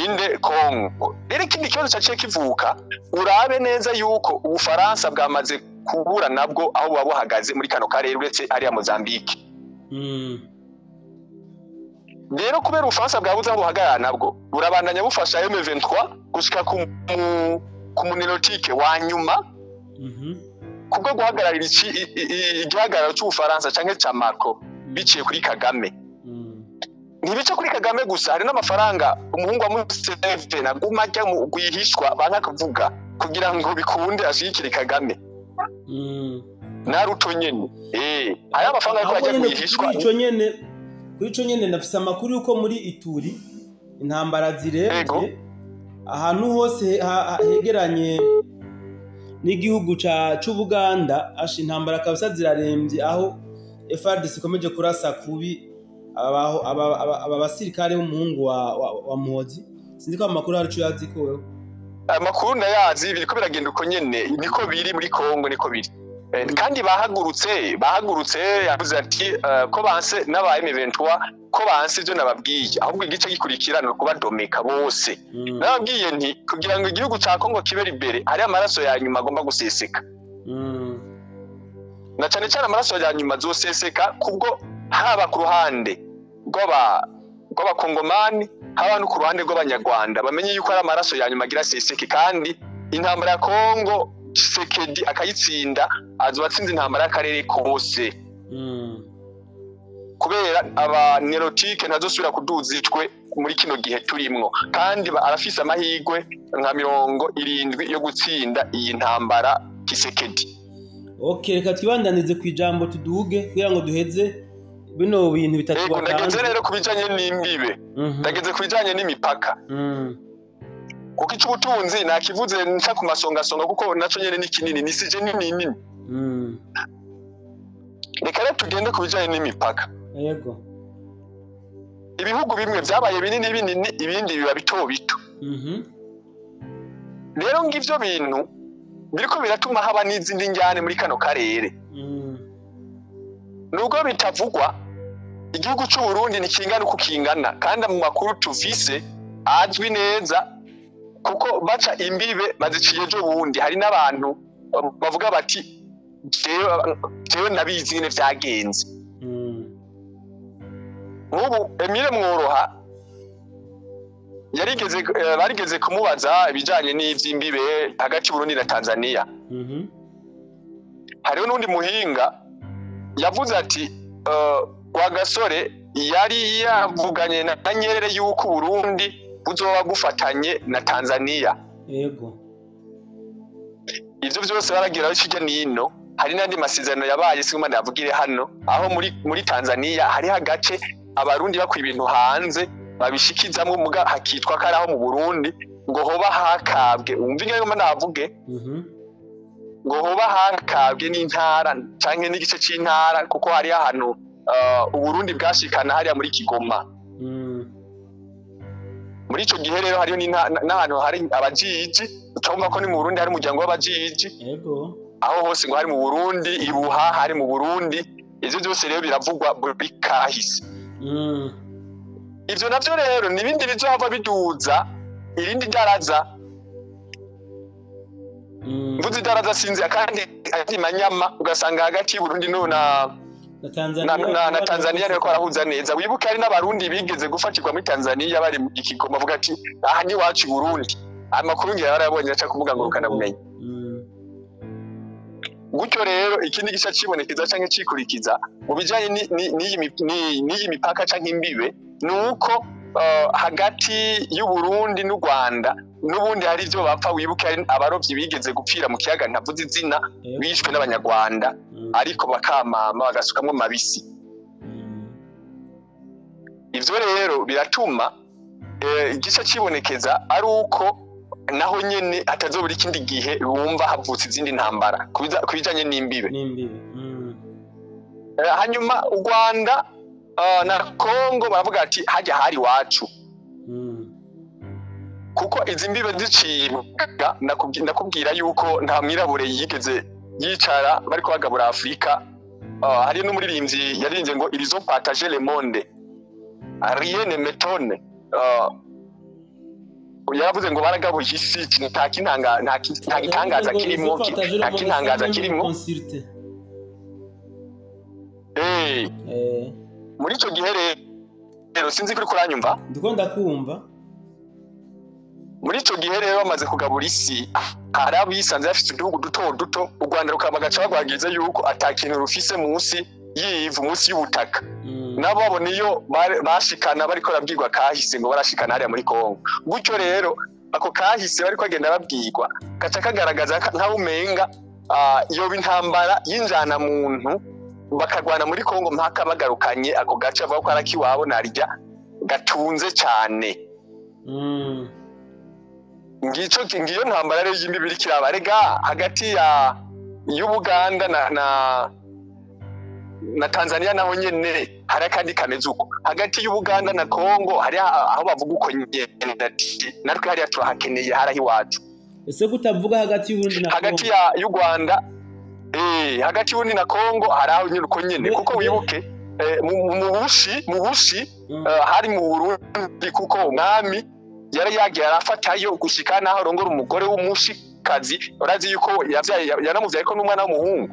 inde Kongo." Rero ikindi kibazo caciye kivuka, urabe neza yuko Ubufaransa bwamaze kubura nabwo aho buba buhagaze muri kano karere, uretse ariya Mozambique. Rero kubera Ubufaransa bwabuze aho buhagarara, nabwo burabandanya bufasha M23 gushika ku munelotike wa nyuma, kubwo guhagararira igihagararo c'Ubufaransa canke ca Macron biciye kuri Kagame. Ntibice kuri Kagame gusa, hari n'amafaranga umuhungu wa Museveni aguma ajya mu rwihishwa banka kuvuga kugira ngo bikunde ashigikire Kagame na Ruto nyene. Hariho amafaranga ariko Ahubwo ajya nyene rwihishwa. Kuri ico nyene ndafise amakuru yuko muri Ituri intambara ziremvye ahantu hose hegeranye n'igihugu c'Ubuganda. Asha, intambara kabisa ziraremvye, aho FARDC ikomeje kurasa kubi aba basirikare b'umuhungu wa Muhozi. Sinzi ko amakuru hari ico yazi ko wewe. Amakuru ndayazi, biriko biragenda uko nyene, niko biri muri Kongo, niko biri. Kandi bahagurutse yavuze ati ko banse n'aba M23, ko banse ivyo nababwiye, ahubwo igice gikurikira ni ukubadomeka bose. Nababwiye nti kugira ngo igihugu ca Kongo kibe libéré, hari amaraso ya nyuma agomba guseseka, na cane cane amaraso ya nyuma azoseseka kubwo haba ku ruhande rw'abakongomani, haba no ku ruhande rw'abanyarwanda, bamenye yuko ari amaraso ya nyuma agira aseseke. Kandi intambara ya Kongo Tshisekedi akayitsinda, azoba atsinze intambara y'akarere kose, kubera aba nilotike ntazosubira kuduza itwe muri kino gihe turimwo. Kandi arafise amahirwe nka 70 yo gutsinda iyi ntambara Tshisekedi. Okay, reka twibandanize ku ijambo, tuduge kugira ngo duheze bino bintu bitatu. Ego, ndageze Watanze. rero ku bijanye n'imbibe, ndageze ku bijanye n'imipaka, kuko icy'ubutunzi nakivuze nca ku masongasonga, kuko naco nyene ni kinini, ni sujet nini nini. Reka rero tugende ku bijanye n'imipaka. Ibihugu bimwe vyabaye binini binini, ibindi biba bito bito. Rero ng'ivyo bintu biriko biratuma haba n'izindi njyane muri kano karere. Nubwo bitavugwa, igihugu c'u Burundi ntikingana uko kingana, kandi mu makuru tufise azwi neza, kuko baca imbibe baziciye ejo bundi, hari n'abantu bavuga bati: "Jewe ndabizi ingene vyagenze." Nk'ubu Emile Mworoha yarigeze, barigeze kumubaza ibijanye n'ivy'imbibe hagati y'Uburundi na Tanzania. Hariho n'undi muhinga yavuze ati Rwagasore yari yavuganye na Nyerere yuko Uburundi buzoba bufatanye na Tanzania. Ivyo vyose baragira hirya nino. Hari n'andi masezerano yabaye, singomba ndavugire hano, aho muri Tanzania hariho agace abarundi bakwiye ibintu hanze babishikizamwo, muga hakitwa ko ari aho mu Burundi, ngo hoba hakabwe, wumva ingene ngomba ndavuge, ngo hoba hakabwe n'intara canke n'igice c'intara, kuko hariho ahantu Uburundi bwashikana hariya muri Kigoma. Muri ico gihe rero hariyo n'ahantu hari abajiji, ucumva ko ni mu Burundi hari umuryango w'abajiji. Aho hose ngo hari mu Burundi, ibuha hari mu Burundi. Ivyo vyose rero biravugwa muri kahise. Ivyo navyo rero nibindi bizohava biduza irindi daraza. Mvuze idaraza, sinzi akandi andi manyama, ugasanga hagati y'Uburundi no na na Tanzania. Na Tanzania rero ko barahuza neza. Wibuke hari n'abarundi bigeze gufatirwa muri Tanzania bari mu Kigoma, bavuga ati: "Aha ni iwacu i Burundi." Amakuru ngira barayabonye, aca ku mbuga ngurukanabumenyi. Gutyo rero ikindi gica cibonekeza canke cikurikiza mu bijanye n'iyi mipaka canke imbibe, ni uko hagati y'u Burundi n'u Rwanda n'ubundi hari ivyo bapfa. Wibuke hari abarovyi bigeze gupfira mu kiyaga ntavuze izina, bishwe n'Abanyarwanda, ariko bakamama bagasukamwo mabisi. Ivyo rero biratuma igice cibonekeza ari uko naho nyene hatazobura ikindi gihe bumva havutse izindi ntambara ku bijanye n'imbibe. N'imbibe. Hanyuma u Rwanda na Kongo baravuga ati hajya hari iwacu, kuko izi mbibe zicibwa ndakubwira yuko nta mwirabure yigeze yicara bariko bagabura Afurika. Hari n'umuririmbyi yaririmbye ngo "Ils ont partagé le monde, rien ne m'étonne." Yaravuze ngo baragabuye isi, nta kinanga, nta gitangaza kirimo, nta kintangaza kirimo. Consulte. Muri ico gihe rero, sinzi kuri kuranyumva. Ndiko ndakumva. Muri ico gihe rero bamaze kugabura isi, hari abisanze bafite uduhugu duto duto, u Rwanda rukaba bagaca bagwagiza yuko ata kintu rufise munsi y'ivu, munsi y'ubutaka. Nabo babona iyo bashikana bariko barabwirwa kahise ngo barashikana hariya muri Kongo. Gutyo rero ako kahise bariko bagenda babwirwa gaca kagaragaza nkaho umenga yoba intambara y'injana muntu, bakagwana muri Kongo mpaka bagarukanye ako gace avuga ko ari akiwabo narya gatunze cane. Ngico ngiyo ntambara rero y'imbibi iriko iraba rega hagati ya y'Ubuganda na Tanzania, naho nyene hari akandi kameze uko. Hagati y'Ubuganda na Kongo hari aho bavuga uko nyene ati natwe hariya turahakeneye, haraho iwacu. Ese kutavuga hagati y'Uburundi na Hagati Kongo? ya y'u Rwanda, hagati y'Uburundi na Kongo hari aho nyene uko nyene, kuko wibuke mu Bushi hari mu Burundi, kuko umwami yari yagiye arafatayo gushika naho arongora umugore w'Umushikazi. Urazi yuko yavyaye, yaramuvyaye ko n'umwana w'umuhungu,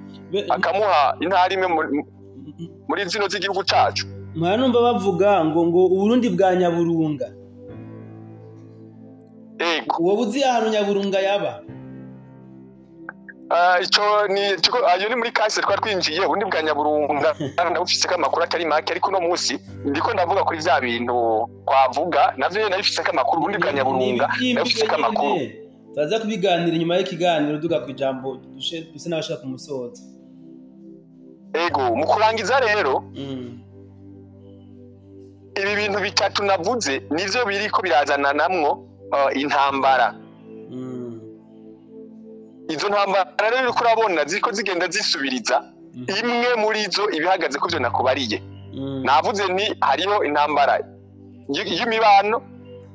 akamuha intara imwe muri zino z'igihugu cacu. Mpora numva bavuga ngo Uburundi bwa Nyaburunga. Ego. Wowe uzi ahantu Nyaburunga yaba? Ico ni ayo ni muri kahise twari twinjiye. Ubundi bwa Nyaburunga ndabufiseko amakuru atari make, ariko uno munsi ndiko ndavuga kuri vya bintu twavuga, navyo nyene nabifiseko amakuru. Ubundi bwa Nyaburunga ndabufiseko amakuru. Turaza kubiganira inyuma y'ikiganiro, duga ku ijambo duse n'abashaka kumusoza. Ego, mu kurangiza rero, ibi bintu bitatu navuze nivyo biriko birazana namwo intambara. Izo ntambara rero uriko urabona ziriko zigenda zisubiriza, imwe muri zo ibihagaze kuvyo nakubariye. Navuze ni hariho intambara y'imibano,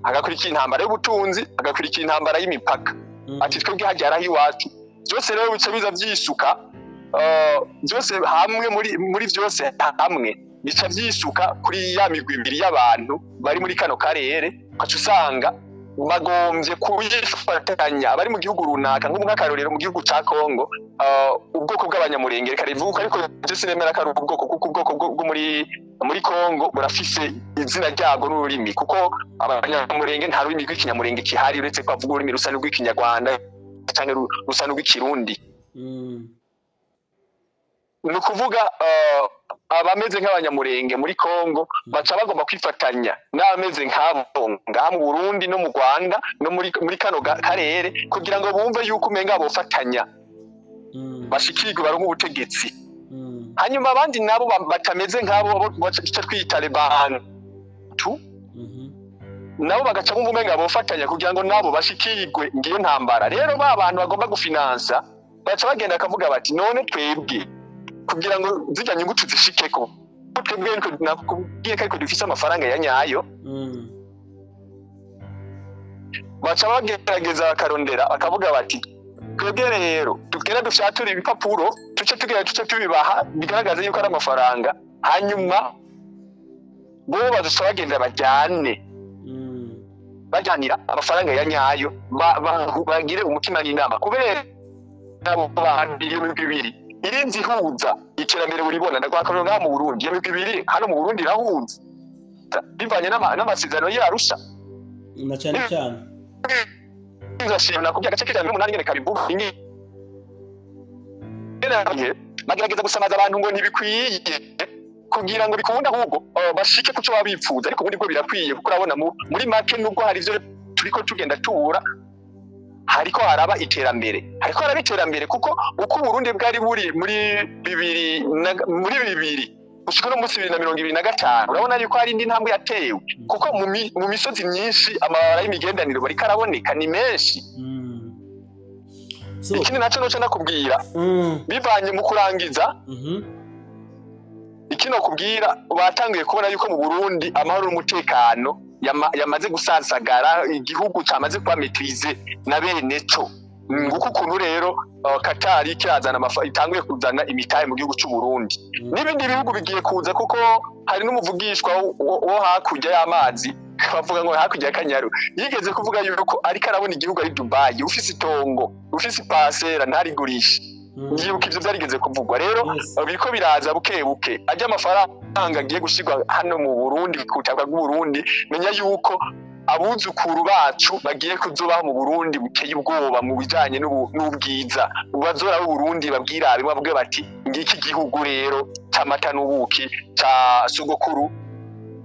hagakurikira intambara y'ubutunzi, hagakurikira intambara y'imipaka, ati twebwe hajya haraho iwacu. Byose rero bica biza vyisuka byose hamwe, muri byose hamwe bica vyisuka kuri ya migwi ibiri y'abantu bari muri kano karere, ugaca usanga bagombye kuyifatanya abari mu gihugu runaka. Nk'akarorero, mu gihugu ca Kongo, ubwoko bw'Abanyamurenge, reka rivuga, ariko je sinemera ko ari ubwoko, kuko ubwoko bwo muri Kongo burafise izina ryabwo n'ururimi, kuko Abanyamurenge nta rurimi rw'Ikinyamurenge kihari, uretse ko bavuga ururimi rusa n'urw'Ikinyarwanda canke rusa n'urw'Ikirundi. Ni ukuvuga abameze nk'Abanyamurenge muri Kongo baca bagomba kwifatanya n'abameze nk'abo ngaha mu Burundi no mu Rwanda no muri kano karere, kugira ngo bumve yuko umenga bofatanya bashikirwe, baronke ubutegetsi. Hanyuma abandi nabo batameze nk'abo, bo baca twita Bantu, nabo bagaca bumva umenga bofatanya kugira ngo nabo bashikirwe. Ngiyo ntambara rero. Ba bantu bagomba gufinansa baca bagenda bakavuga bati none twebwe kugira ngo zirya nyungu tuzishikeko, twebwe nakubwiye ko ariko dufise amafaranga ya nyayo. Baca bagerageza bakarondera, bakavuga bati twebwe rero tugenda dufyatura ibipapuro, tuce tugenda tuce tubibaha bigaragaza yuko ari amafaranga, hanyuma bo bazoca bagenda bajyane bajyanira amafaranga ya nyayo, bagire umutima n'inama, kubera abo bantu iyo migwi ibiri irinze ihuza iterambere buribona. Ndaguha ngaha mu Burundi, iyo migwi ibiri hano mu Burundi irahuza bivanye n'amasezerano y'Arusha. Na cyane cyane. Ngashima nakubwiye agace k'ijana n'umunani nyene kabivuga ingene Ingene bagerageza gusamaza abantu ngo ntibikwiye kugira ngo bikunda, ahubwo bashike kuco babipfuza, ariko ubundi bwo birakwiye, kuko urabona muri make nubwo hari ivyo turiko tugenda tubura, hariko haraba iterambere, hariko haraba iterambere, kuko uko Burundi bwari buri muri bibiri muri 2000 gushika no munsi 2025, urabona yuko hari indi ntambwe yatewe, kuko mu misozi myinshi amabarabara y'imigendaniro bariko araboneka ni menshi. Ikindi naco noco nakubwira bivanye mu kurangiza, ikino kubwira batangiye kubona yuko mu Burundi amahoro n'umutekano yamaze gusasagara, igihugu cyamaze kuba maîtrisé na bene co. Nguko ukuntu rero Qatar kirazana itanguye kuzana imitahe mu gihugu cy'u Burundi, n'ibindi bihugu bigiye kuza, kuko hari n'umuvugishwa wo hakurya y'amazi bavuga ngo hakurya ya Kanyaru yigeze kuvuga yuko ariko arabona igihugu ari Dubai, ufise itongo, ufise ipasera ntarigurisha. Ngibuka ivyo vyarigeze kuvugwa. Rero biriko biraza buke buke, ajya amafaranga agiye gushirwa hano mu Burundi, ku butaka bw'u Burundi, menya yuko abuzukuru bacu bagiye kuzobaho mu Burundi buteye ubwoba mu bijanye n'ubwiza. Bazora b'u Burundi babwirabe bavuge bati ngiki gihugu rero c'amata n'ubuki ca sogokuru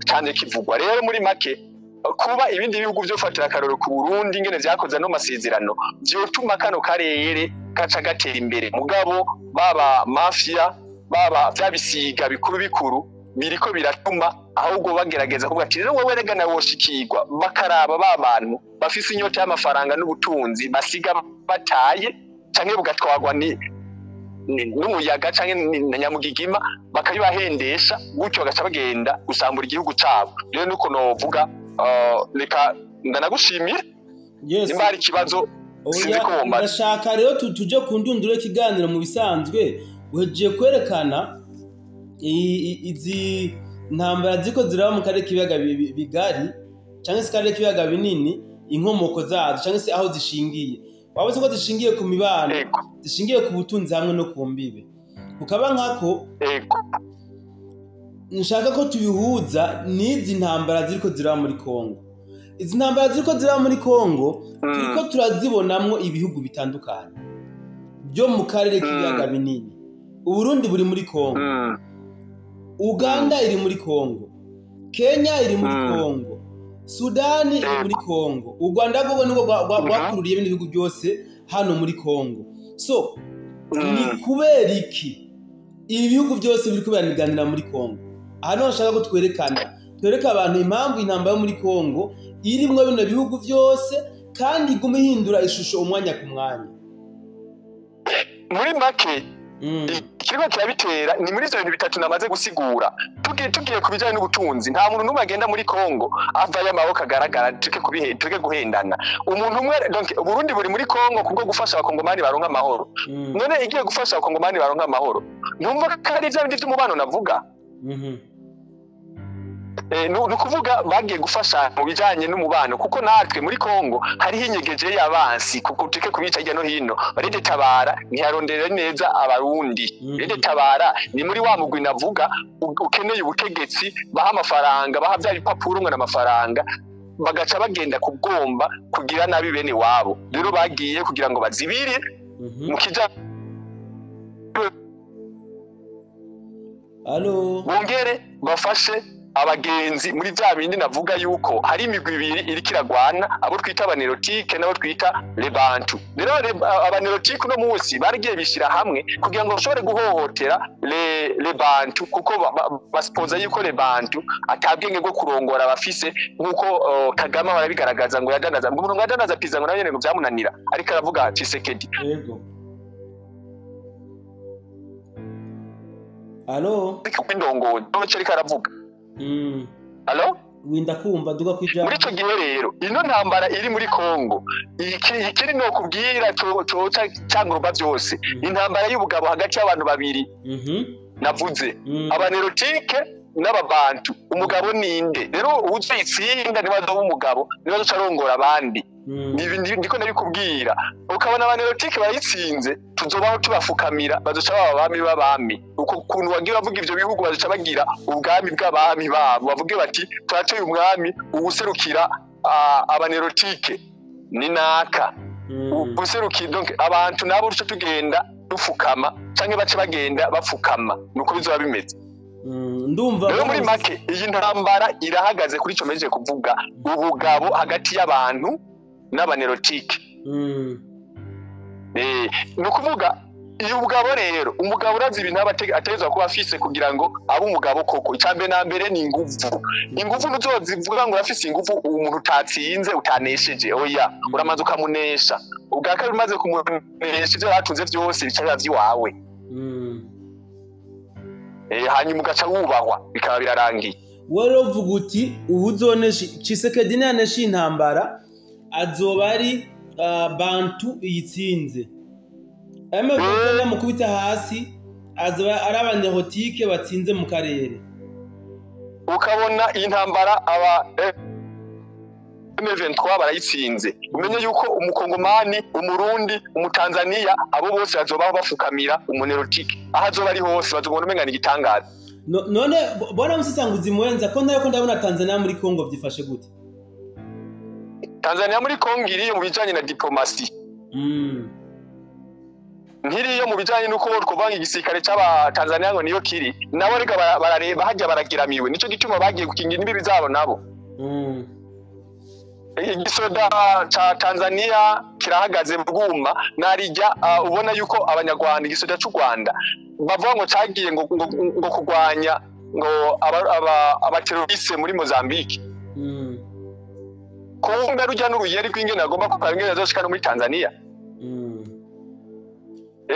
cyane kivugwa. Rero muri make, kuba ibindi bihugu vyofatira akarorero ku Burundi ingene vyakoze no masezerano, vyotuma kano karere gaca gatera imbere. Mugabo baba mafia, baba vyabisiga bikuru bikuru biriko biratuma ahubwo bagerageza kuvuga ati rero wewe rega nawe woshikirwa, bakaraba ba bantu bafise inyota y'amafaranga n'ubutunzi basiga bataye canke bugatwagwa ni n'umuyaga canke na nyamugigima, bakabibahendesha gutyo bagaca bagenda gusambura igihugu cabo. Rero nuko novuga, reka ndanagushimira. Nimba hari ikibazo sinzi ko wombaza. Ndashaka rero tuje ku ndunduro y'ikiganiro. Mu bisanzwe uhejeje kwerekana izi ntambara ziko ziraba mu karere k'ibiyaga bigari cyangwa se karere k'ibiyaga binini, inkomoko zazo cyangwa se aho zishingiye. Wabuze ko zishingiye ku mibano, zishingiye ku butunzi hamwe no ku mbibe. Ukaba nkako nshaka ko tubihuza n'izi ntambara ziriko ziraba muri Kongo. Izi ntambara ziriko ziraba muri Kongo turiko turazibonamwo ibihugu bitandukanye byo mu karere k'ibiyaga binini. Uburundi buri muri Kongo, Uganda iri muri Kongo, Kenya iri muri Kongo, Sudani iri muri Kongo, u Rwanda rwo nirwo rwakururiye ibindi bihugu byose hano muri Kongo. So ni kubera iki ibi bihugu byose biriko biraniganira muri Kongo? Aha niho nshaka ko twerekana, twereka abantu impamvu intambara yo muri Kongo irimwo bino bihugu byose kandi iguma ihindura ishusho umwanya ku mwanya. Muri make, ikiriko kirabitera ni muri ivyo bintu bitatu namaze gusigura. Tugiye ku bijanye n'ubutunzi, nta muntu n'umwe agenda muri Kongo avayo amaboko agaragara, tureke guhendana. Umuntu umwe, donc Burundi buri muri Kongo kubwo gufasha abakongomani baronka amahoro. None igiye gufasha abakongomani baronka amahoro, numva ko ari vya bindi vy'umubano navuga. Ni ukuvuga bagiye gufasha mu bijanye n'umubano, kuko natwe muri Kongo hariho inyegeje y'abansi, kuko tureke kubica hirya no hino. Rede Tabara ntiyaronderera neza abarundi. Rede Tabara ni muri wa mugwi navuga ukeneye ubutegetsi, baha amafaranga, baha vya bipapuro ngo n'amafaranga, bagaca bagenda kugomba kugira nabi bene wabo. Rero bagiye kugira ngo bazibire mu kija bongere bafashe abagenzi muri vya bindi navuga yuko hari imigwi ibiri iriko iragwana, abo twita abanerotike n'abo twita lebantu. Rero abanerotike uno munsi baragiye bishira hamwe kugira ngo bashobore guhohotera lebantu, kuko basipoza yuko lebantu atabwenge bwo kurongora bafise, nk'uko Kagame barabigaragaza ngo yadandaza, ngo umuntu ngo yadandaza pizza ngo nawe nyene ngo vyamunanira, ariko aravuga Tshisekedi. Yego. Allo? Indongozi nico ariko aravuga. Allo? Winda kumva duga kwijambo. Muri ico gihe rero ino ntambara iri muri Kongo, ikiri no kubwira coca cyangwa byose, intambara y'ubugabo hagati y'abantu babiri. Navuze abanerotike n'ababantu. Umugabo ninde? Rero uwuzitsinda niwe azoba umugabo, niwe azoca arongora abandi. Ndiko ndabikubwira, ukabona abanerotike barayitsinze, tuzobaho tubafukamira, bazoca baba abami b'abami. Uko kuntu bagiye bavuga ivyo bihugu, bazoca bagira ubwami bw'abami babo, bavuge bati turatoye umwami uwuserukira abanerotike ni naka, uwuserukira donc abantu nabo duce tugenda dufukama canke bace bagenda bapfukama, nuko bizoba bimeze. Ndumva rero muri make iyi ntambara irahagaze kuri ico meje kuvuga, ubugabo hagati y'abantu n'abanerotike. Ni ukuvuga iyo ubugabo rero, umugabo urazi ibintu aba ategerezwa kuba afise kugira ngo abe umugabo koko. Icambere na mbere ni inguvu. Inguvu ntuzozivuga ngo urafise inguvu umuntu utatsinze utanesheje, oya, uramanza ukamunesha. Ubwa kabiri umaze kumunesha ivyo yaratunze vyose bica biba vyiwawe. Hanyuma ugaca wubahwa, bikaba birarangiye. Wowe uvuga uti uwuzonesha Tshisekedi niyanesha intambara azoba ari Bantu iyitsinze. M23 namukubita hasi azoba ari abanerotike batsinze mu karere. Ukabona iyi ntambara aba M23 barayitsinze, umenye yuko umukongomani, umurundi, umutanzania abo bose bazobaho bafukamira umunerotike aho azoba ari hose, bazobona umenga ni igitangaza. None bwana Musesanguzi Muwenza, ko ntayo ko ndabona Tanzania muri Kongo vyifashe gute? Tanzania muri Kongo iriyo mu bijanye na diplomasi. Nkiriyo mu bijanye n'uko twovanga igisirikare c'aba Tanzania ngo niyo kiri, nabo reka barareba hajya baragiramiwe, nico gituma bagiye gukingira imbibi zabo nabo. Igisoda ca Tanzania kirahagaze bwuma narijya, ubona yuko abanyarwanda igisoda c'u Rwanda bavuga ngo cagiye ngo kurwanya ngo abateroriste muri Mozambique. Kumbe rujya n'uruyeri rw'ingene agomba kuba ingene azoshika no muri Tanzania.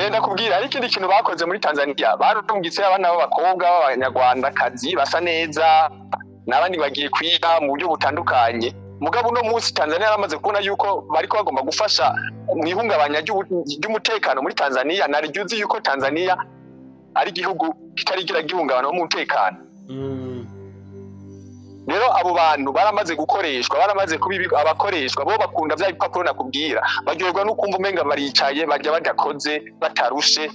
Ndakubwira hari ikindi kintu bakoze muri Tanzania, barungitse abana b'abakobwa b'abanyarwandakazi basa neza n'abandi bagiye kwiga mu buryo butandukanye. Mugabo uno munsi Tanzania yaramaze kubona yuko bariko bagomba gufasha mu ihungabanya ry'umutekano muri Tanzania. Nari uzi yuko Tanzania ari igihugu kitarigira gihungabana n'umutekano. Rero abo bantu baramaze gukoreshwa, baramaze kuba abakoreshwa, bo bakunda vya bipapuro nakubwira, baryoherwa no kumva umenga baricaye barya badakoze batarushe,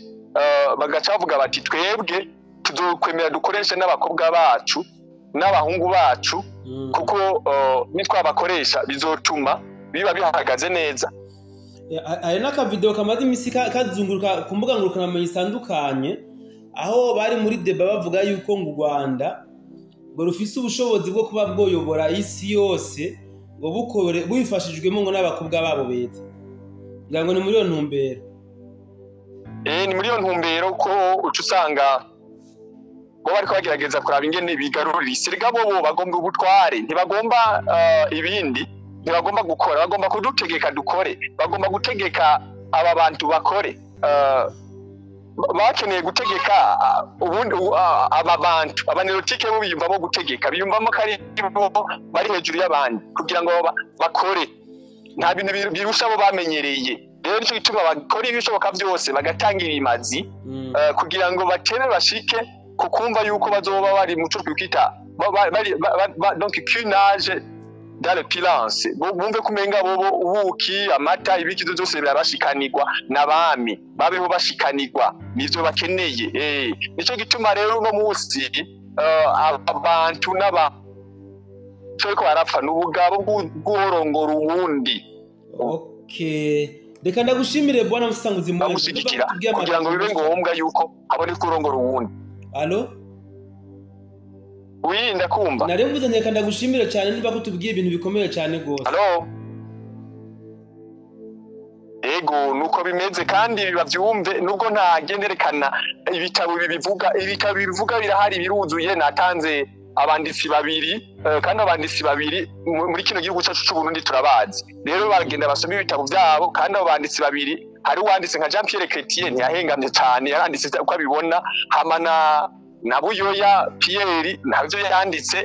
bagaca bavuga bati twebwe tuzokwemera dukoreshe n'abakobwa bacu n'abahungu bacu, kuko nitwabakoresha bizotuma biba bihagaze neza. Hari n'akavideo kamaze imisi kazunguruka ku mbuga ngurukanabumenyi zitandukanye, aho bari muri deba bavuga yuko ngo u Rwanda ngo rufise ubushobozi bwo kuba bwoyobora isi yose ngo bukore bubifashijwemo ngo n'abakobwa babo beza. Ngira ngo ni muri iyo ntumbero. Ni muri iyo ntumbero ko uca usanga bo bariko bagerageza kuraba ingene bigarurira isi. Erega bobo bagomba ubutware, ntibagomba ibindi, ntibagomba gukora, bagomba kudutegeka dukore, bagomba gutegeka aba bantu bakore. Bakeneye gutegeka ubundi aba bantu, abanerotike bo biyumvamo gutegeka, biyumvamo ko ari bo bari hejuru y'abandi kugira ngo bakore. Nta bintu birusha abo bamenyereye. Rero nico gituma bakora ibishoboka byose bagatanga ibimazi, kugira ngo batebe bashike kukumva yuko bazoba bari mu cyo twita donc cunage dans le pilance, bumve kumenga bobo ubuki amata ibikizo byose birabashikanirwa n'abami babeho bashikanirwa, nivyo bakeneye. Nico gituma rero uno munsi abantu n'aba cyo barapfa n'ubugabo bw'uworongora uwundi. Okay, reka ndagushimire bwana Musesanguzi Muwenza bamushigikira kugira ngo bibe ngombwa yuko haboneka urongora uwundi. Allo? Oui, ndakumva. Nari mvuze reka ndagushimire cyane niba kutubwiye ibintu bikomeye cyane gose. Allo? Ego nuko bimeze kandi bavyumve, nubwo ntagenderekana ibitabo bibivuga, ibitabo bibivuga birahari biruzuye. Natanze abanditsi babiri, kandi abanditsi babiri muri kino gihugu cyacu c'u Burundi turabazi. Rero baragenda basoma ibitabo byabo, kandi abo banditsi babiri hari uwanditse nka Jean Pierre Chrétien ntiyahengamye cyane, yaranditse uko abibona, hama na Buyoya Pierre ntabyo yanditse,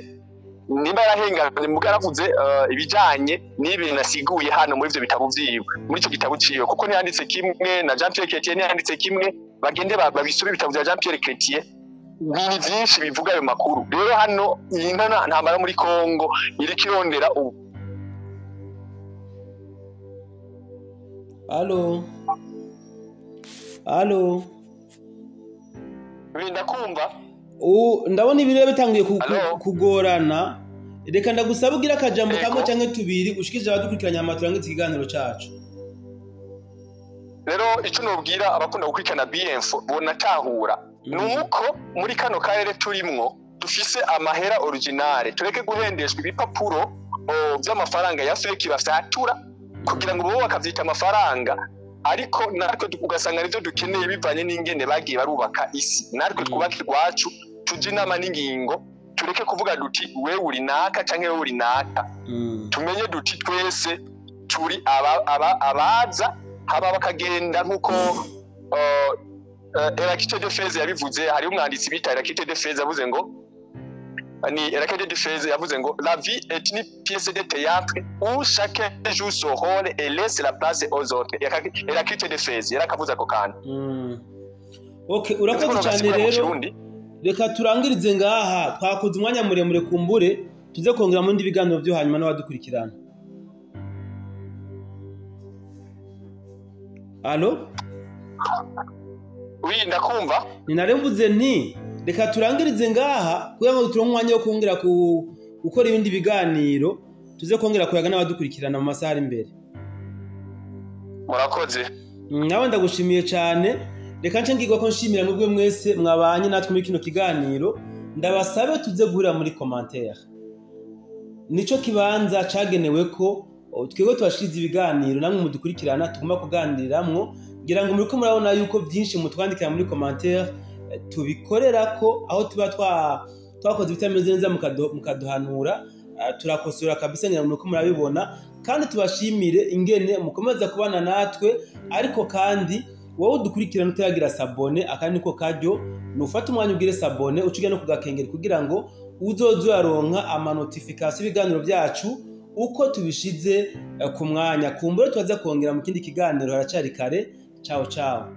nimba yarahengamye muga yaravuze ibijanye n'ibintu nasiguye hano muri ivyo bitabo vyiwe, muri ico gitabo ciwe, kuko ntiyanditse kimwe na Jean Pierre Chrétien ntiyanditse kimwe. Bagende babisome ibitabo vya Jean Pierre Chrétien, ni byinshi bivuga ayo makuru. Rero hano iyi ntambara muri Kongo iriko irondera ubu. Allo? Allo? Ndakumva. Ndabona ibirere bitanguye kugorana. Reka ndagusaba ugira akajambo kamwe canke tubiri ushikije abadukurikiranye amatura ngitse ikiganiro cacu. Rero icyo nubwira abakunda gukurikirana BF bonatahura ni uko muri kano karere turimwo dufise amahera originale. Tureke guhendeshwa ibipapuro by'amafaranga ya fake bafyatura kugira ngo bo bakavyita amafaranga, ariko natwe ugasanga nivyo dukeneye bivanye n'ingene bagiye barubaka isi. Natwe twubake iwacu, tujye inama n'ingingo, tureke kuvuga duti we uri naka canke we uri naka. Tumenye duti twese turi abaza haba bakagenda, nk'uko Héraclite d'Éphèse yabivuze. Hariho umwanditsi bita Héraclite d'Éphèse yavuze ngo, ni Héraclite d'Éphèse yavuze ngo: "La vie est une pièce de théâtre où chacun joue son rôle et laisse la place aux autres." Héraclite d'Éphèse yarakavuze ako kantu. Okay, urakoze cyane. Rero reka turangirize ngaha, twakoze umwanya muremure. Kumbure tuze kongera mu bindi biganiro byo hanyuma n'abadukurikirana. Allo? Oui, ndakumva. Ni nare mvuze nti reka turangirize ngaha kugira ngo turonke umwanya wo kongera gukora ibindi biganiro, tuze kongera kuyaga n'abadukurikirana mu masaha ari imbere. Murakoze. Nawe ndagushimiye cyane. Reka nce ngirwa ko nshimira mwebwe mwese mwabanye natwe muri kino kiganiro. Ndabasabe tuze guhurira muri commentaire, nico kibanza cagenewe ko twebwe tubashiriza ibiganiro, namwe mudukurikirana tugomba kuganiramwo. Ngira ngo muriko murabona yuko byinshi mutwandikira muri commentaire tubikorera ko aho tuba twakoze ibitameze neza mukaduhanura, turakosora kabisa. Ngira ngo muriko murabibona. Kandi tubashimire ingene mukomeza kubana natwe. Ariko kandi wowe udukurikirana utaragira s'abonner, akandi niko karyo nufata umwanya ugire s'abonner, ucige no kugakengera kugira ngo uzoze uraronka ama notification y'ibiganiro byacu uko tubishize ku mwanya. Kumbure tubaza kongera mu kindi kiganiro, haracari kare. Ciao ciao.